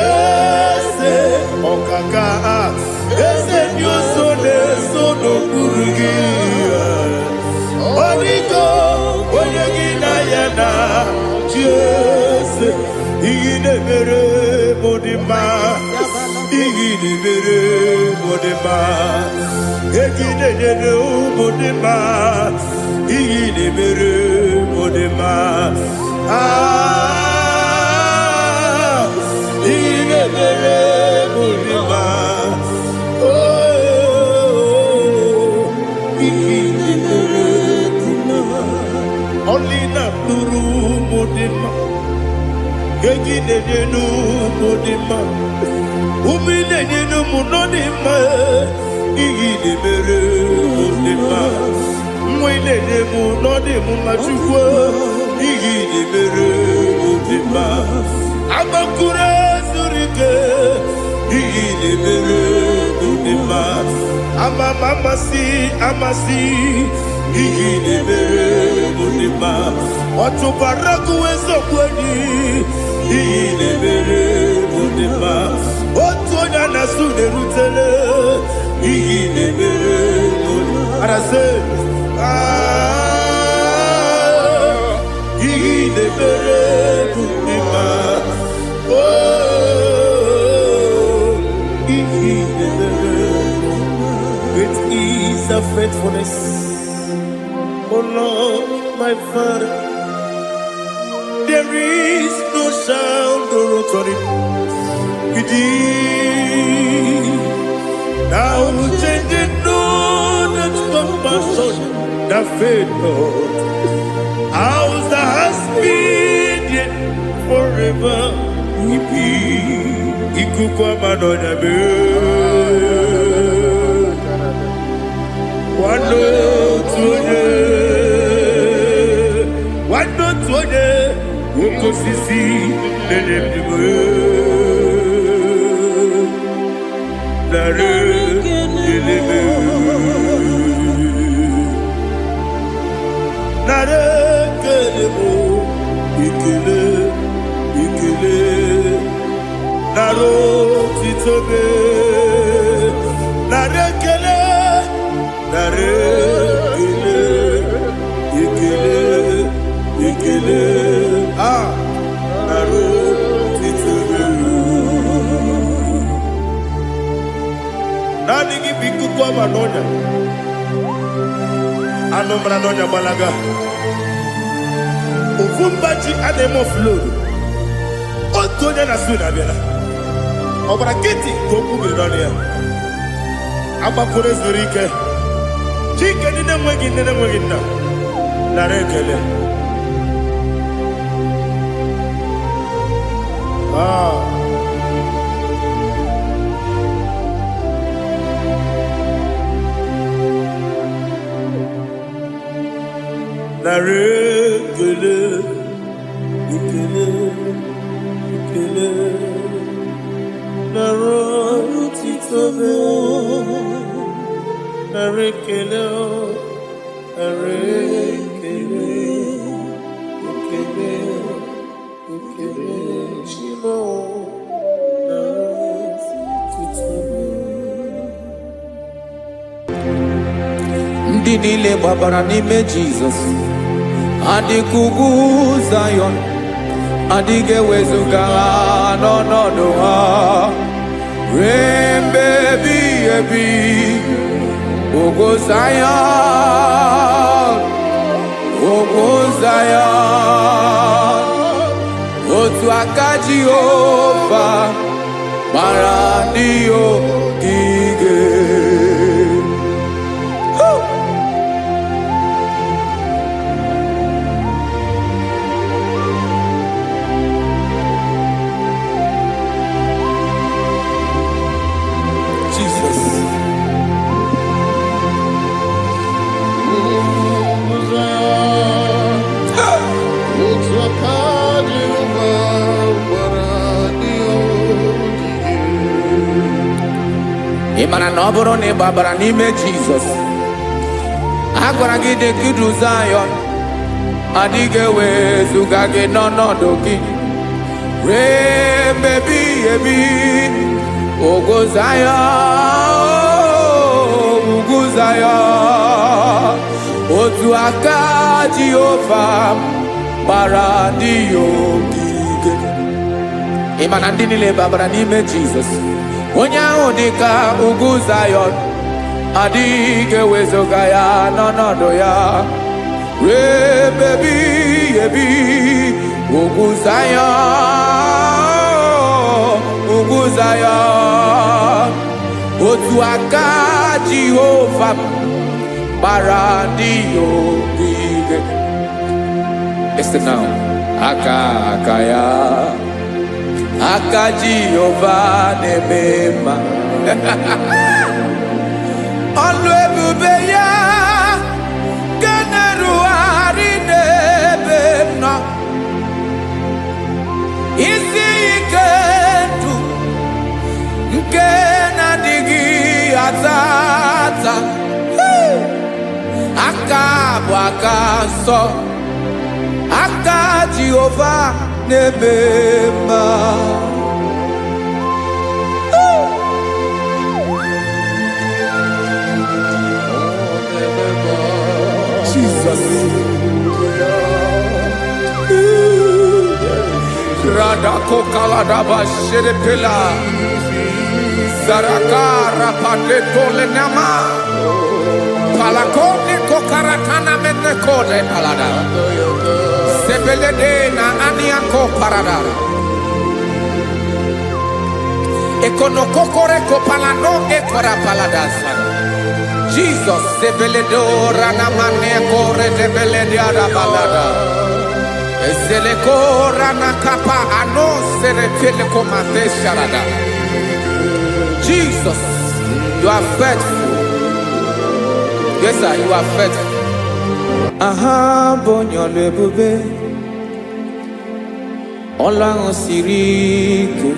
eze ọkaka, eze ndị ọzọ na-eso n'okpuru gị. Ọ dịgo onye gị na ya na chi eze. Ihe na-emere m dị mma, ihe na-emere m dị mma, ego ị na-enyere ụmụ dị mma, ihe na-emere m dị mma. Ah, ihe na-emere m dị mma. Oh, ihe na-emere dị mma. Ọlị na-atụrụ ụmụ dị mma, ego ị na-enye n'ụmụ dị mma, ụmụ ị na-enye n'ụmụ nọ dị mma, ihe ị na-emere mụ dị mma, nwa ị na-enye m nọ dị m mma. Chukwu, ihe ị na-emere mụ dị mma. Agbakụrụ zuru ike, ihe ị na-emere mụ dị mma. Ama m amasị amasị, ihe ị na-emere mụ dị mma. Ọtụbara gụwa eziokwu enyi, ihe ị na-emere mụ dị mma. Otu onye a na-asụ na-erutele, ihe ị na-emere mụ dị arasị. Ah, ihe ị na-emere mụ dị mma. Oh, ihe ị na-emere. Great is thy faithfulness, O Lord, my Father. There is no shadow of turning with thee. Thou changest not thy compassions, they fail not. As thou hast been, yet forever we be. Ikuku ama n'ọnya mee. Nwanne otu onye, nwanne otu onye, oke osisi na-enye ndụ. Narị ekele m. Narị ekele m, ekele, ekele. Nara otito m. Nara ekele. Nara ekele. Ekele. Ekele. Ah, nara otito m. Naanị gị bụ ikuku ọma n'ọnya. Anụ mara n'ọnya gbalaga. Ofu mba ji a na-eme oflodu. Otu onye na su na-abịala. Ọ gbara nkịtị ka okwu biri n'ọnụ ya. Agbakwuru zuru ike. Chike ndị na-enweghị nne na-enweghị nna. Nara ekele. Ah. Nara ekele. Ekele. Ekele. Nara otito m. Nara ekele. Nara ekele. Ekele. Ekele. Chimo. Nara otito m. Ndị niile gbabara n'ime Jizọs adịka ugwu Zayọn, adịghị ewezuga ha n'ọnọdụ ha ruo mgbe ebighị ebi. Ugwu Zayọn, ugwu Zayọn, otu aka Jehova gbara ndị ogige. Jesus. Otu aka Jehova gbara ndị ogige. Ị mara na ọ bụrụ na ị gbabara n'ime Jizọs, a gwara gị dị ka idu Zayọn, adịghị ewezuga gị n'ọnọdụ gị ruo mgbe ebighị ebi. Ugwu Zayọn, ugwu Zayọn, otu aka Jehova gbara ndị ya ogige. Ị ma na ndị niile babara n'ime Jizọs, onye ahụ dị ka ugwu Zayọn, adịghị ewezuga ya n'ọnọdụ ya ruo ebe ebighị ebi. Ugwu Zayọn, ugwu Zayọn, otu aka Jehova gbara ndị ya ogige. Listen now. Aka aka ya, aka Jehova na-eme mma. Ọlụ ebube ya nke na-erugharị n'ebe m nọ. Isi ike ndụ nke na-adịghị ata ata. Hey! Aka bụ aka nsọ, aka Jehova na-eme mma. Jesus. Radakokaladaba sherepela. Zaraka rapateto lenama. Palakone kokaratana menekode palada. Sebelede na aniako parada. Ekonokokore kopalano ekora paladasa. Jesus sebeledo ranamane kore debelede arabalada. Ezeleko ranakapa ano serepele komate sharada. Jesus, you are faithful. Yes, sir, you are faithful. Aha bụ onye ọlụ ebube, ọlụ ahụ siri ike,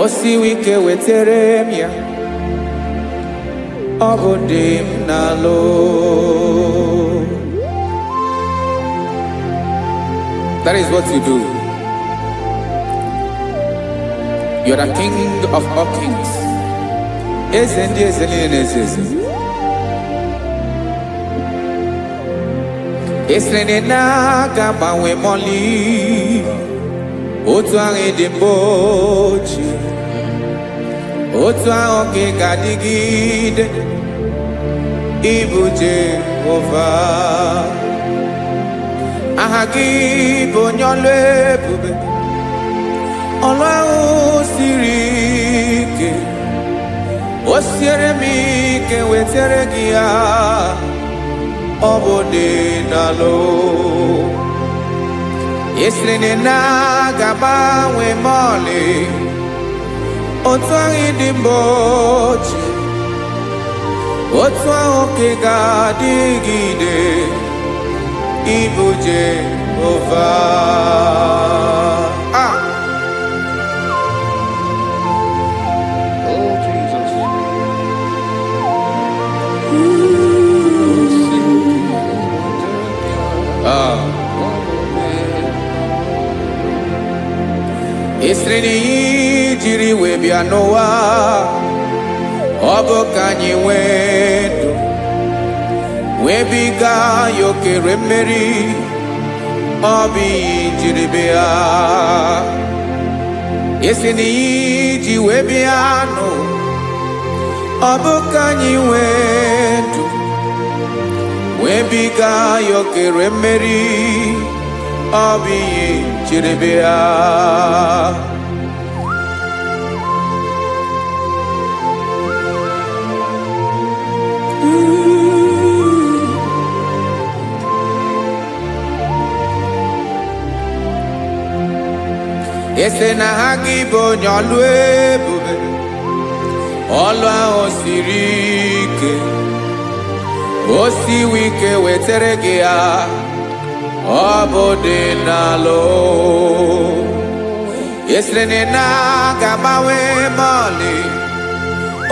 o siwi ike wetere m ya, ọ bụ dị m n'alụ. That is what you do. You are the king of all kings. Eze ndị eze niile na-eze eze. Esiri na ị na-aga agbanwe mọlị, otu ahụ ị dị mbụ ochie, otu ahụ ka ị ga-adịgide. Ịbụ Jehova, aha gị bụ onye ọlụ ebube, ọlụ ahụ siri ike, o siere m ike wetara gị ya. Ọ bụ dị n'alụ. Esiri na ị na-aga agbanwe mọlị, otu ahụ ị dị mbụ ochie, otu ahụ ka ị ga-adịgide. Ịbụ Jehova. Ah! Oh, Jesus. Oh, sing. Ah. Esiri na ihe jiri wee bịa n'ụwa, ọ bụ ka anyị nwee ndụ, wee biga ya okere mmeri. Ọ bụ ihe jiri bịa. Esi na ihe ji wee bịa nụ, ọ bụ ka anyị nwee ndụ, wee biga ya okere mmeri. Ọ bụ ihe jiri bịa. Ese na ha gị bụ onye ọlụ ebube, ọlụ ahụ siri ike, o siwi ike wetara gị ya. Ọ bụ dị n'alụ. Esiri na ị na-aga agbanwe mọlị,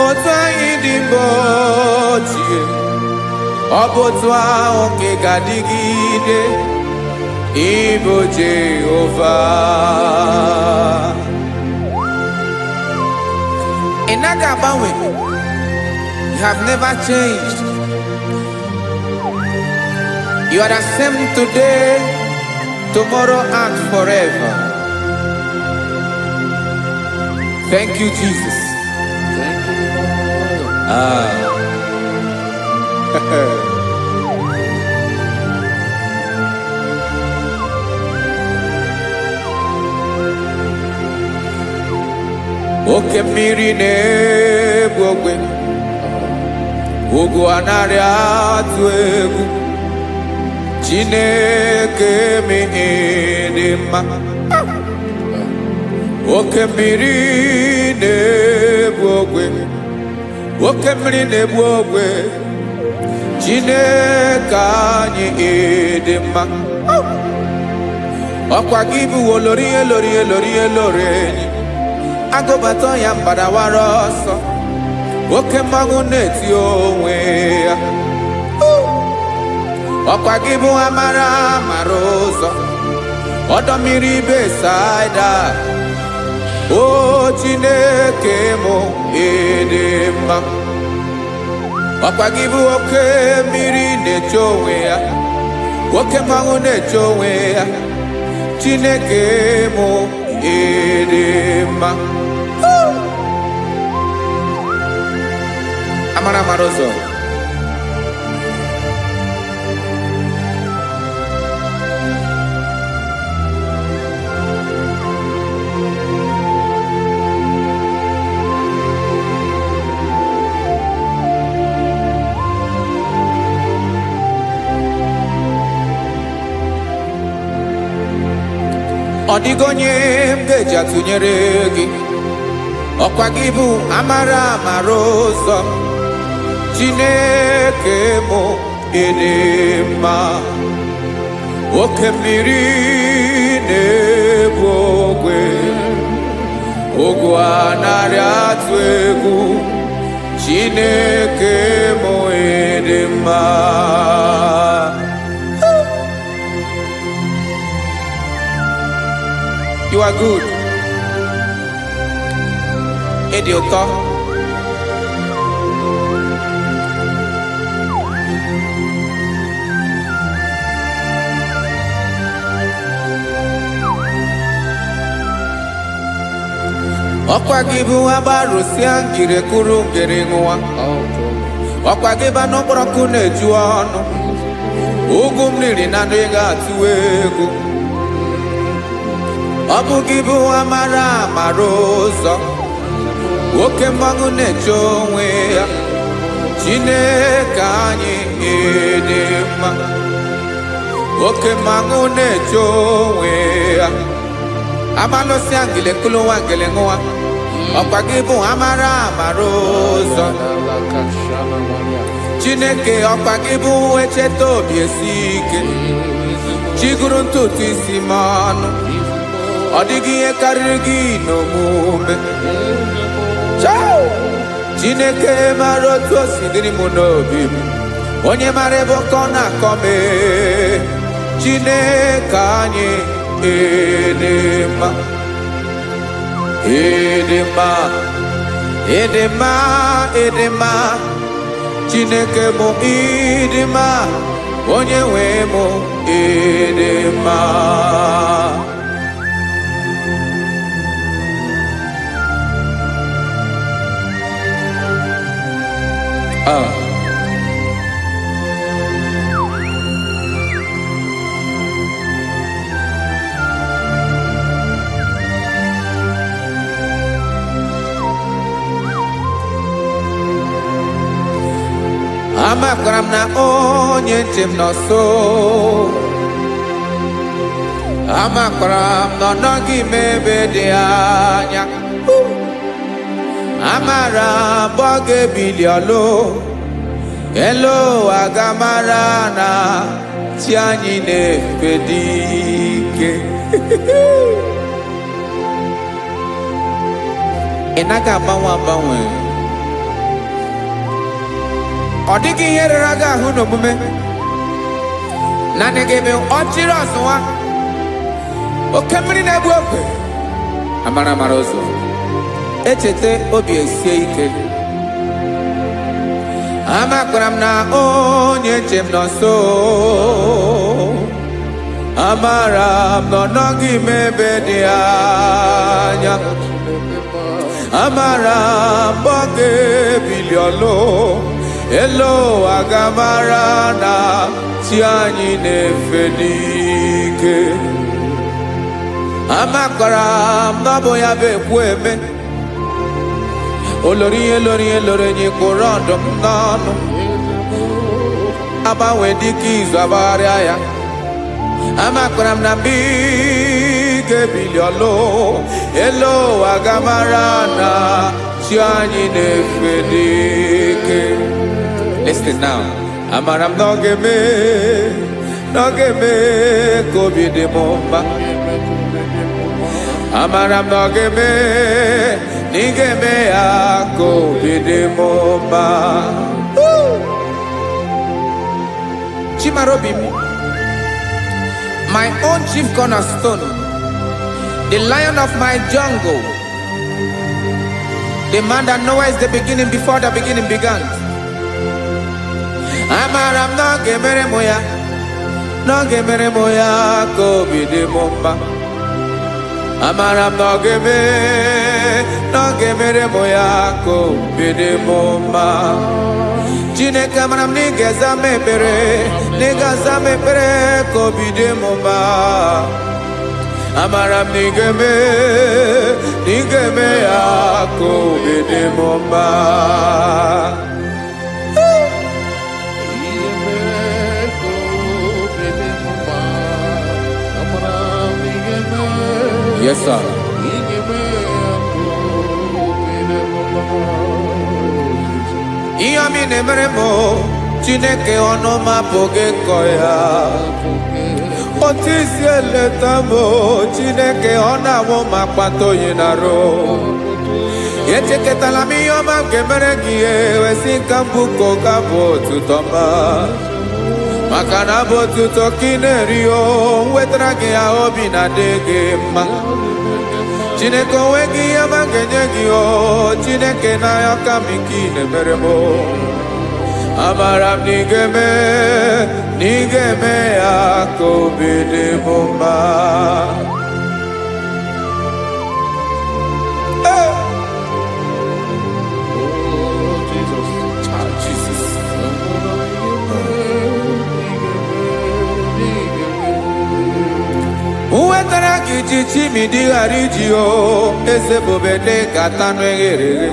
otu anyị dị mbụ ochie, ọ bụ otu ahụ ka ị ga-adịgide. Ịbụ Jehova, ị naghị agbanwe. You have never changed. You are the same today, tomorrow and forever. Thank you, Jesus. Thank you, Lord. Ah. Oke mmiri na-egbu ogwe, ugwu anaghị atụ egwu. Chineke m dị mma. Oke mmiri na-egbu ogwe, oke mmiri na-egbu ogwe, Chineke anyị dị mma. Ọkwa gị bụ olori elori elori elori enyi agụbata ya, mgbadawara ọsọ, oke mmanwụ na-eti onwe ya. Ọkwa gị bụ amara mara ụzọ, ọdọ mmiri Besaida. O Chineke mụ, ịdị mma. Ọkwa gị bụ oke mmiri na-eche onwe ya, oke mmanwụ na-eche onwe ya. Chineke mụ, ịdị mma. Amara mara ụzọ. Ọ dịghị onye m ga-eji atụnyere gị. Ọkwa gị bụ amara amara ụzọ. Chineke mụ, ịdị mma. Oke mmiri na-egbu ogwe, ogwu anaghị atụ egwu. Chineke mụ, ịdị mma. You are good. Ịdị ụtọ. Ọkwa gị bụ agbarụsịa ngiri kụrụ ngiri ṅụwa. Ọkwa gị bụ anụ kpọrọ nkụ na-eju ọnụ. Ugwu mmiri na ndị ga-atụ egwu. Ọ bụ gị bụ amara amara ụzọ. Oke mmanwụ na-eche onwe ya. Chineke anyị ịdị mma. Oke mmanwụ na-eche onwe ya. Amalụsịa ngele kụlụwa ngele ṅụwa. Ọkwa gị bụ amara amara ụzọ. Chineke, ọkwa gị bụ echeta obi esi ike. Chiguru ntutu isi m ọnụ. Ọ dịghị ihe karịrị gị n'omume. Chao! Chineke mara otu o si dịrị m n'obi m. Onye mara ebe ọkọ na-akọ m ee. Chineke anyị ịdị mma. Ịdị mma. Ịdị mma, ịdị mma. Chineke mụ ịdị mma. Onye nwe mụ ịdị mma. Ah. Amakwara m na onye nche m nọ nso. Amakwara m na ọ nọghị m ebe dị anya. Amara m ọ ga-ebili ọlụ. Elu ụwa ga-amara na chi anyị na-efe dị ike. Ị naghị agbanwe agbanwe. Ọ dịghị ihe rere gị ahụ n'omume. Naanị gị bụ ọchịrị ọzụwa. Oke mmiri na-egbu ogwe. Amara amara ụzọ. Echeta obi esie ike. Amakwara m na onye nche m nọ nso. Amara m na ọ nọghị m ebe dị anya. Amara m ọ ga-ebili ọlụ. Elu ụwa ga-amara na chi anyị na-efe n'ike. Amakwara m na ọ bụ ya bụ ekwu eme. Olori ihe lori ihe lori enyi kpụrụ ọdụm n'ọnụ. Agbanwe dịka izu agbagharịa ya. Amakwara m na mgbe ị ga-ebili ọlụ. Elu ụwa ga-amara na chi anyị na-efe n'ike. Listen now. Amara m na ọ ga-eme, na ọ ga-eme ka obi dị m mma. Amara m na ọ ga-eme, na ị ga-eme ya ka obi dị m mma. Chimarobi m, my own chief cornerstone, the lion of my jungle, the man that knows the beginning before the beginning began. Amara m na ọ ga-emere m ya, na ọ ga-emere m ya ka obi dị m mma. Amara m na ọ ga-eme, na ọ ga-emere m ya ka obi dị m mma. Chineke, amara m na ị ga-aza m ekpere, na ị ga-aza m ekpere ka obi dị m mma. Amara m na ị ga-eme, na ị ga-eme ya ka obi dị m mma. Yes, sir. Ihe ọma ị na-emere m, Chineke, ọnụ m apụghị ịkọ ya. Otu isi eleta m, Chineke, ọ na-awụ m akpata oyi na-arụ. Echekọtala m ihe ọma m ga-emere gị, ewesị ka m bụ ka bụ otuto ma. Maka na abụ otuto ka ị na-eri, o nwetara gị ya, obi na-adị gị mma. Chineke, onweghị ihe ọma ga-enye gị o. Chineke, n'anya ka m nke ị na-emere m o. Amara m na ị ga-eme, na ị ga-eme ya ka obi dị m mma. Hey! Oh, Jesus. Ah, Jesus. Nwetara gị ji chimidi ghara iji o, eze bube dị ka tanụ eghere eghe.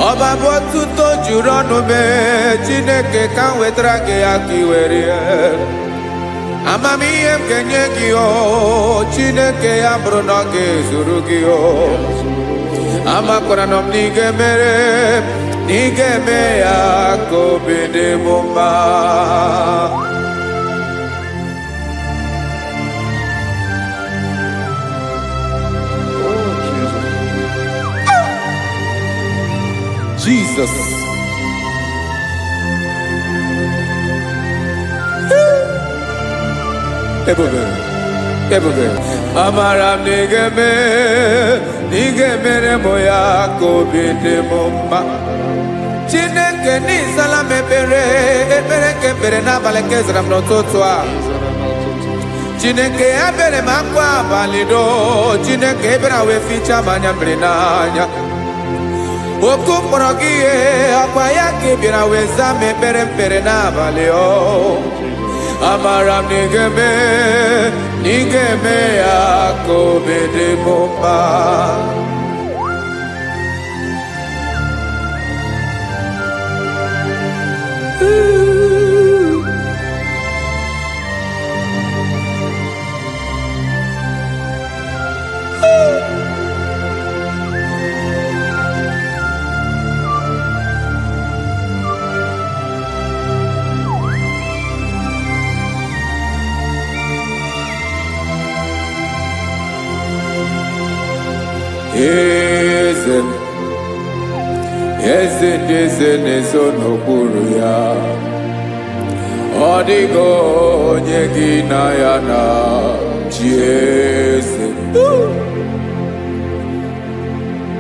Ọba bụ ọtụtụ juru ọnụ mee. Chineke, ka m wetara gị ya ka ị were ya. Amamihe m ga-enye gị o, Chineke, ya bụrụ na ọ ga-ezuru gị o. Amakwara nọ m na ị ga-emere, na ị ga-eme ya ka obi dị m mma. Oh, Jesus. Jesus. Ebube, ebube. Amara m na ị ga-eme, na ị ga-emere m ya ka obi dị m mma. Chineke, n'ịzala m ekpere, ekpere nke ekpere n'abalị nke zara m n'ụtụtụ a. Chineke, ebere m akwa abalị do. Chineke, ebere wee fichaa m anya mmiri n'anya. Oku mkpọrọ gị ihe ọkwa ya ka ị bịara wee zaa m ekpere mkpere n'abalị o. Amara m na ị ga-eme, na ị ga-eme ya ka obi dị m mma. Eze m, eze ndị eze na-ezo n'okpuru ya. Ọ dịghị onye gị na ya na chi eze.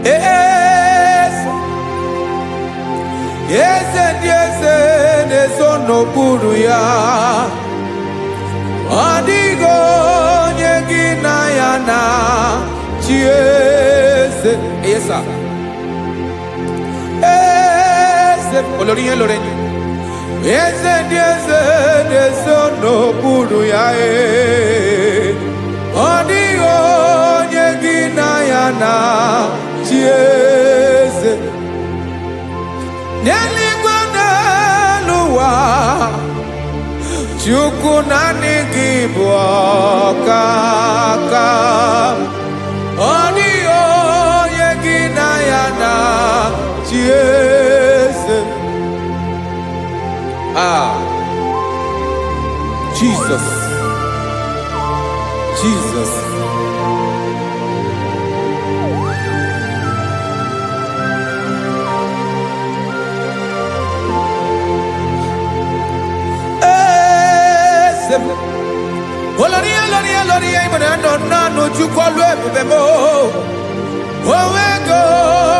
Eze, eze ndị eze na-ezo n'okpuru ya. Ọ dịghị onye gị na ya na chi eze. Yes, sir. Eze, olórí yẹn lórí yẹn. Eze ndị eze na-ezo n'okpuru ya ee. Ọ dịghị onye gị na ya na chi eze. N'eluigwe, n'elu ụwa, Chukwu, naanị gị bụ ọkaka. Ọ dịghị onye gị na ya na chi eze. Ah, Jesus, Jesus. Eze m. Olórí, olórí, olórí, ịmụrụ nọ naanụ Chukwu ọlụ ebube m. Onwego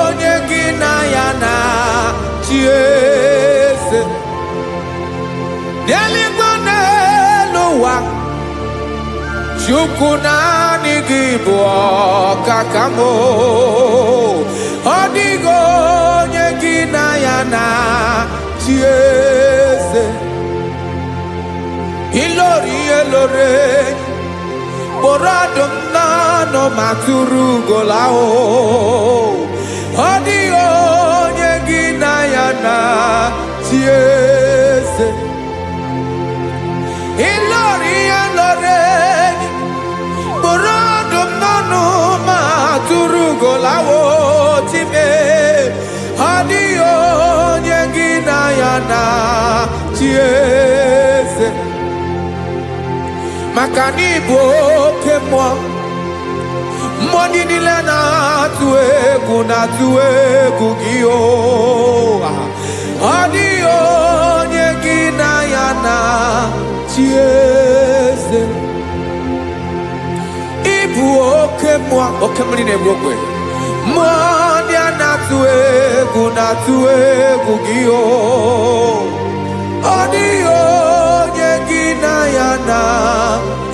onye gị na ya na chi eze. N'eluigwe, n'elu ụwa, Chukwu, naanị gị bụ ọkaka m. Ọ dịghị onye gị na ya na chi eze. Ilori ihe lore kpụrụ ọdụm n'ọnụ ma tụrụ ugola o. Ọ dịghị onye gị na ya na chi eze. Ilori ihe lore kpụrụ ọdụm n'ọnụ ma tụrụ ugola o chime. Ọ dịghị onye gị na ya na chi eze. Maka na ịbụ oke mmụọ, mmụọ ndị niile na-atụ egwu, na-atụ egwu gị o. Ọ dịghị onye gị na ya na chi eze. Ịbụ oke mmụọ. Mmụọ oke mmiri na-egbu ogwe, mmụọ ndị a na-atụ egwu, na-atụ egwu gị o. Ọ dịghị onye gị na ya na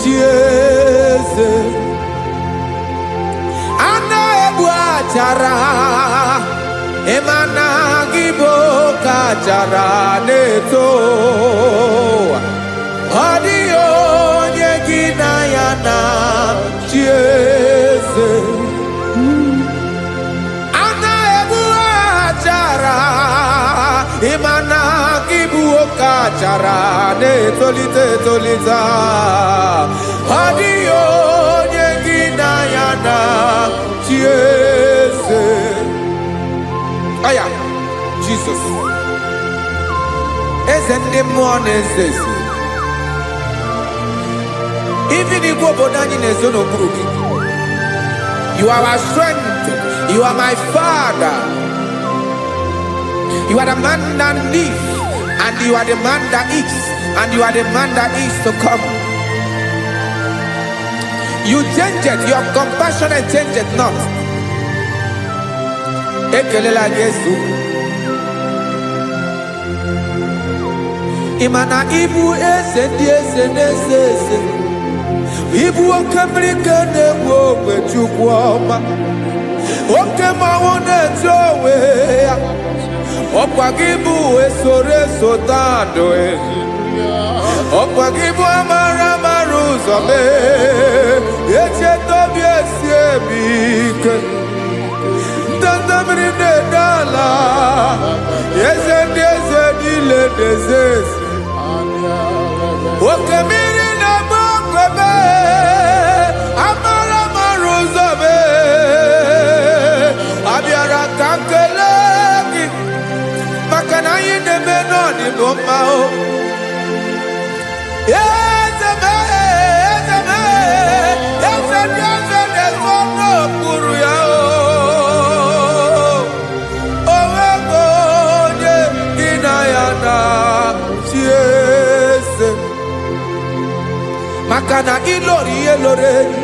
chi eze. A na-egbu achara, ịma na gị bụ oke achara na-eto. Ọ dịghị onye gị na ya na chi eze. A na-egbu achara, ịma na gị bụ oke achara na-etolite etolite. Ọ dịghị onye gị na ya na chi eze. Aya, Jizọs, eze ndị mmụọ na-eze eze. Even igwe obodo anyị na-ezo n'okpuru gị. You are our strength. You are my father. You are the man that lives, and you are the man that is, and you are the man that is to come. You change it, your compassion change it not. Ekelela Jesu. Ị ma na ịbụ eze ndị eze na-eze eze. Ịbụ oke mmiri ka na-egbu ogwe, Chukwu ọma. Oke mmanwụ na-eto onwe ya. Ọkwa gị bụ esoro eso tandụ. Ọkwa gị bụ amara amara ụzọ mee. Echeta obi esi emi ike. Ndanda mmiri na-ede ala. Eze ndị eze niile na-eze eze. Oke mmiri na-agba okwebe, amara amara ụzọ mee. Abịara ka m kelee gị maka na anyị na-eme n'ọdịbụ mma o. Eze m, eze m, eze ndị eze na-ezo n'okpuru ya o. O nwego onye gị na ya na chi eze. Maka na ịlọrọ ihe lọrọ enyi,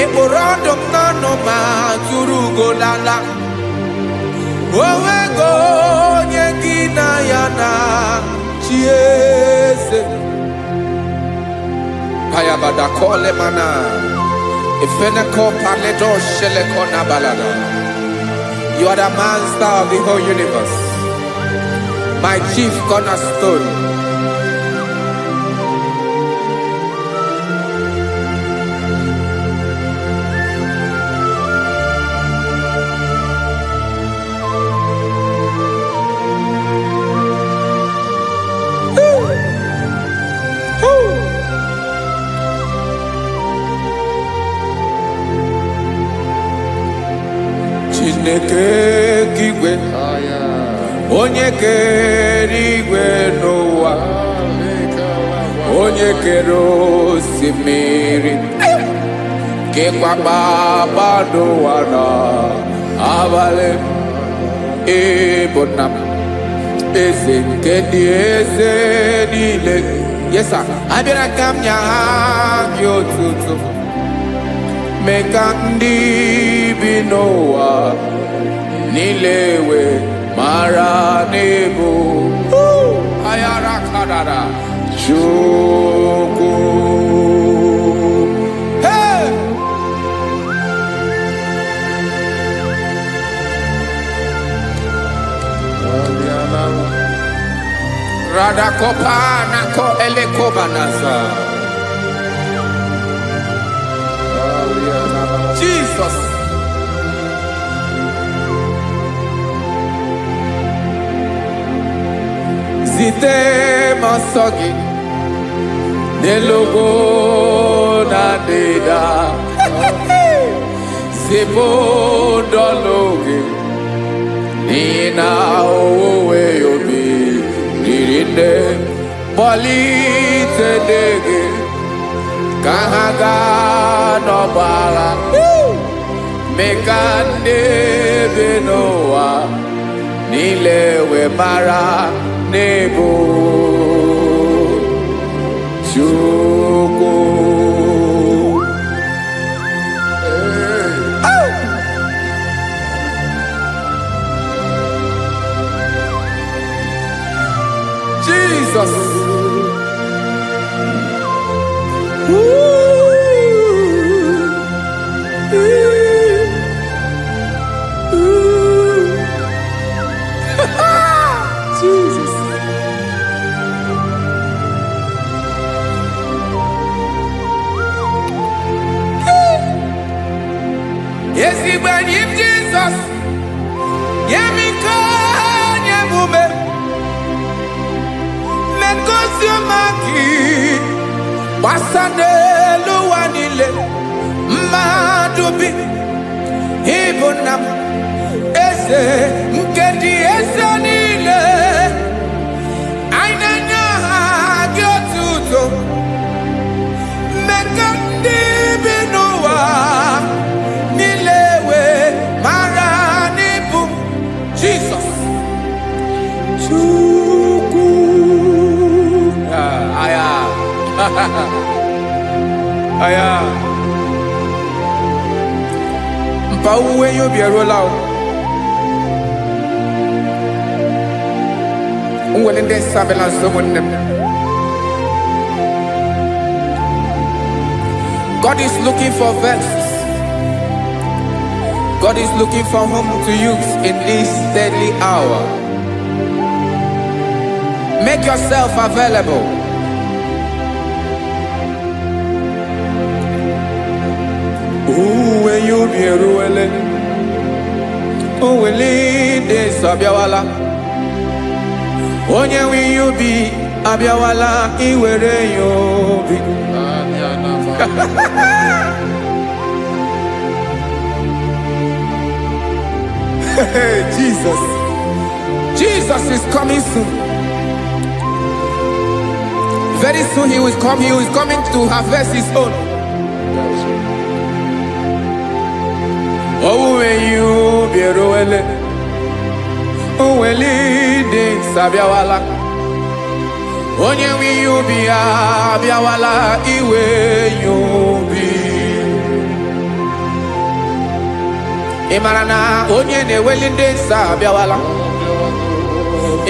ị kpụrụ ọdụm n'ọnụ ma tụrụ ugo lala. O nwego onye gị na ya na chi eze. Payabada kole mana. Ifeneko paledo sheleko na balada. You are the master of the whole universe, my chief cornerstone. Woo. Chineke igwe, onye kere igwe n'ụwa, onye kere osimiri, kekwa kpakpando ụwa na abalị, ịbụ nna m, eze nke ndị eze niile. Yes sir. Abịara ka m nye ha gị otuto, mee ka ndị bi n'ụwa niile wee mara n'ịbụ ayara karara Chukwu. Hey! Radakopa nako elekobanasa. Jesus. Zite m ọsọ gị n'elu ugwu na ndịda. Zipụ ndọlụ gị n'ihi na owuwe obi riri nne. Kpọlite ndị gị ka ha gaa n'ọgbọ agha. Mee ka ndị bi n'ụwa niile wee mara n'ịbụ Chukwu. Enyi m Jizọs, nye m ike, nye m ume, mee ka ozi ọma gị gbasa n'elu ụwa niile. Mmadụ bi ịbụ nna m, eze nke dị eze niile. Anyị na-enye aha gị otuto. Mee ka ndị bi n'ụwa niile wee mara n'ịbụ Jizọs Chukwu. Ah, aya aya, mpa, owuwe ihe ubi eruola o. Nwere ndị nsọ abịala nso, ụmụnne m. God is looking for vessels. God is looking for whom to use in this deadly hour. Make yourself available. Owuwe ihe ubi eruwele. Owele ndị nsọ abịawala. Onye nwe ihe ubi abịawala iwere ya obi. Anya. Hey, Jesus. Jesus is coming soon. Very soon he will come. He is coming to harvest his own. Owuwe ihe ubi eruwele. Owele ndị nsọ abịawala. Onye nwe ihe ubi ya abịawala iwe ya obi. Ị mara na onye na-eweli ndị nsọ abịawala?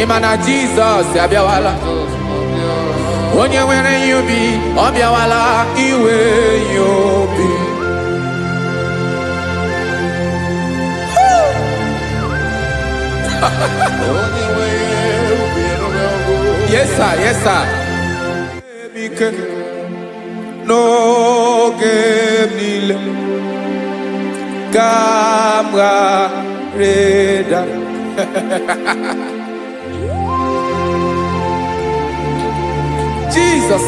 Ị ma na Jizọs abịawala? Onye nwere ihe ubi, ọ bịawala iwe ya obi. Onye nwe ubi erugo. Yes sir, yes sir. Ike n'oge m niile ka m ghara ịda. Jesus.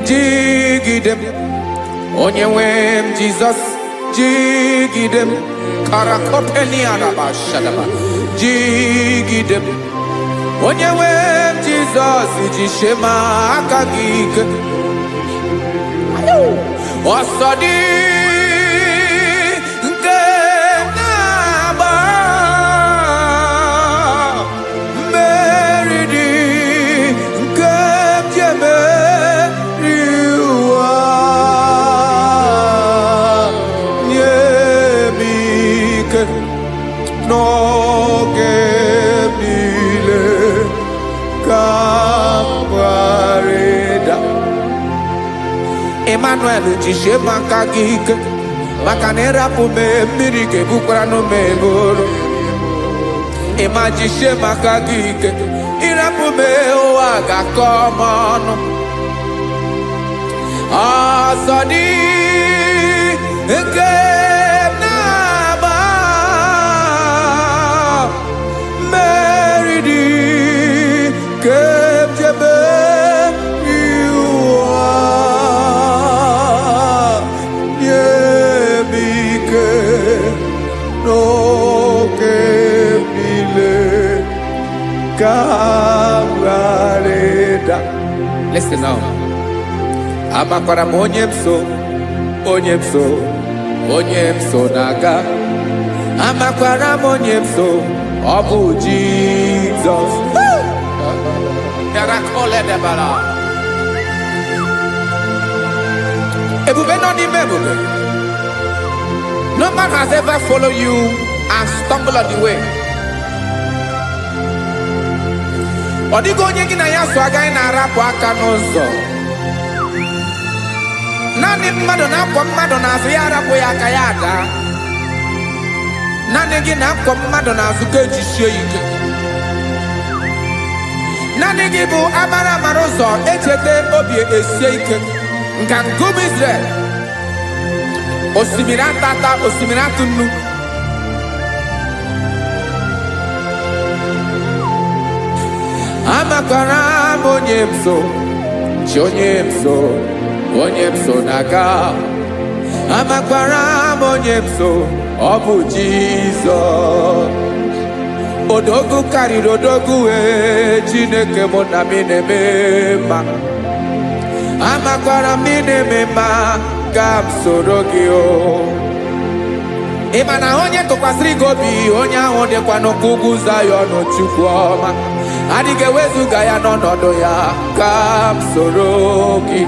Jigide m, onye nwe m Jizọs, jigide m. Karakopeniaraba shadaba. Jigide m, onye nwe m Jizọs, jisie m aka gị ike. Ọsọ dị nke na-agba, mmeri dị nke m ji emeri ụwa. Nye m ike n'oge m niile ka m ghara ịda. Emmanuel, jisie m aka gị ike, maka na ịrapụ m, mmiri ga-ebukwara m eburu. Ịma, jisie m aka gị ike. Ịrapụ m, ụwa ga-akọ m ọnụ. Ọsọ dị nke m na-agba, mmeri dị nke m ji emeri ụwa. Nye m ike n'oge m niile ka m ghara ịda. Listen now. Amakwara m onye m so, onye m so, onye m so na-aga. Amakwara m onye m so, ọ bụ Jizọs. Bịara. Ebube nọ n'ime ebube. No man has ever followed you and stumbled on the way. Ọ dịghị onye gị na ya so agaghị na-arapụ aka n'ụzọ. Naanị mmadụ na-akwọ mmadụ n'azụ ya arapụ ya aka, ya ada. Naanị gị na-akwọ mmadụ n'azụ ka ejisie ya ike. Naanị gị bụ amara amara ụzọ echeta obi esie ike nka nkume Israel. Osimiri atata, osimiri atụ nnu. Amakwara m onye m so, chi onye m so, onye m so na-aga. Amakwara m onye m so, ọ bụ Jizọs. Odogwu karịrị odogwu wee, Chineke mụ na m na-eme mma. Amakwara m ị na-eme mma, ka m soro gị o. Ị ma na onye tụkwasịrị gị obi, onye ahụ dịkwa n'ụkwụ ugwu Zayọn. Chukwu ọma, adịghị ewezuga ya n'ọnọdụ ya. Ka m soro gị.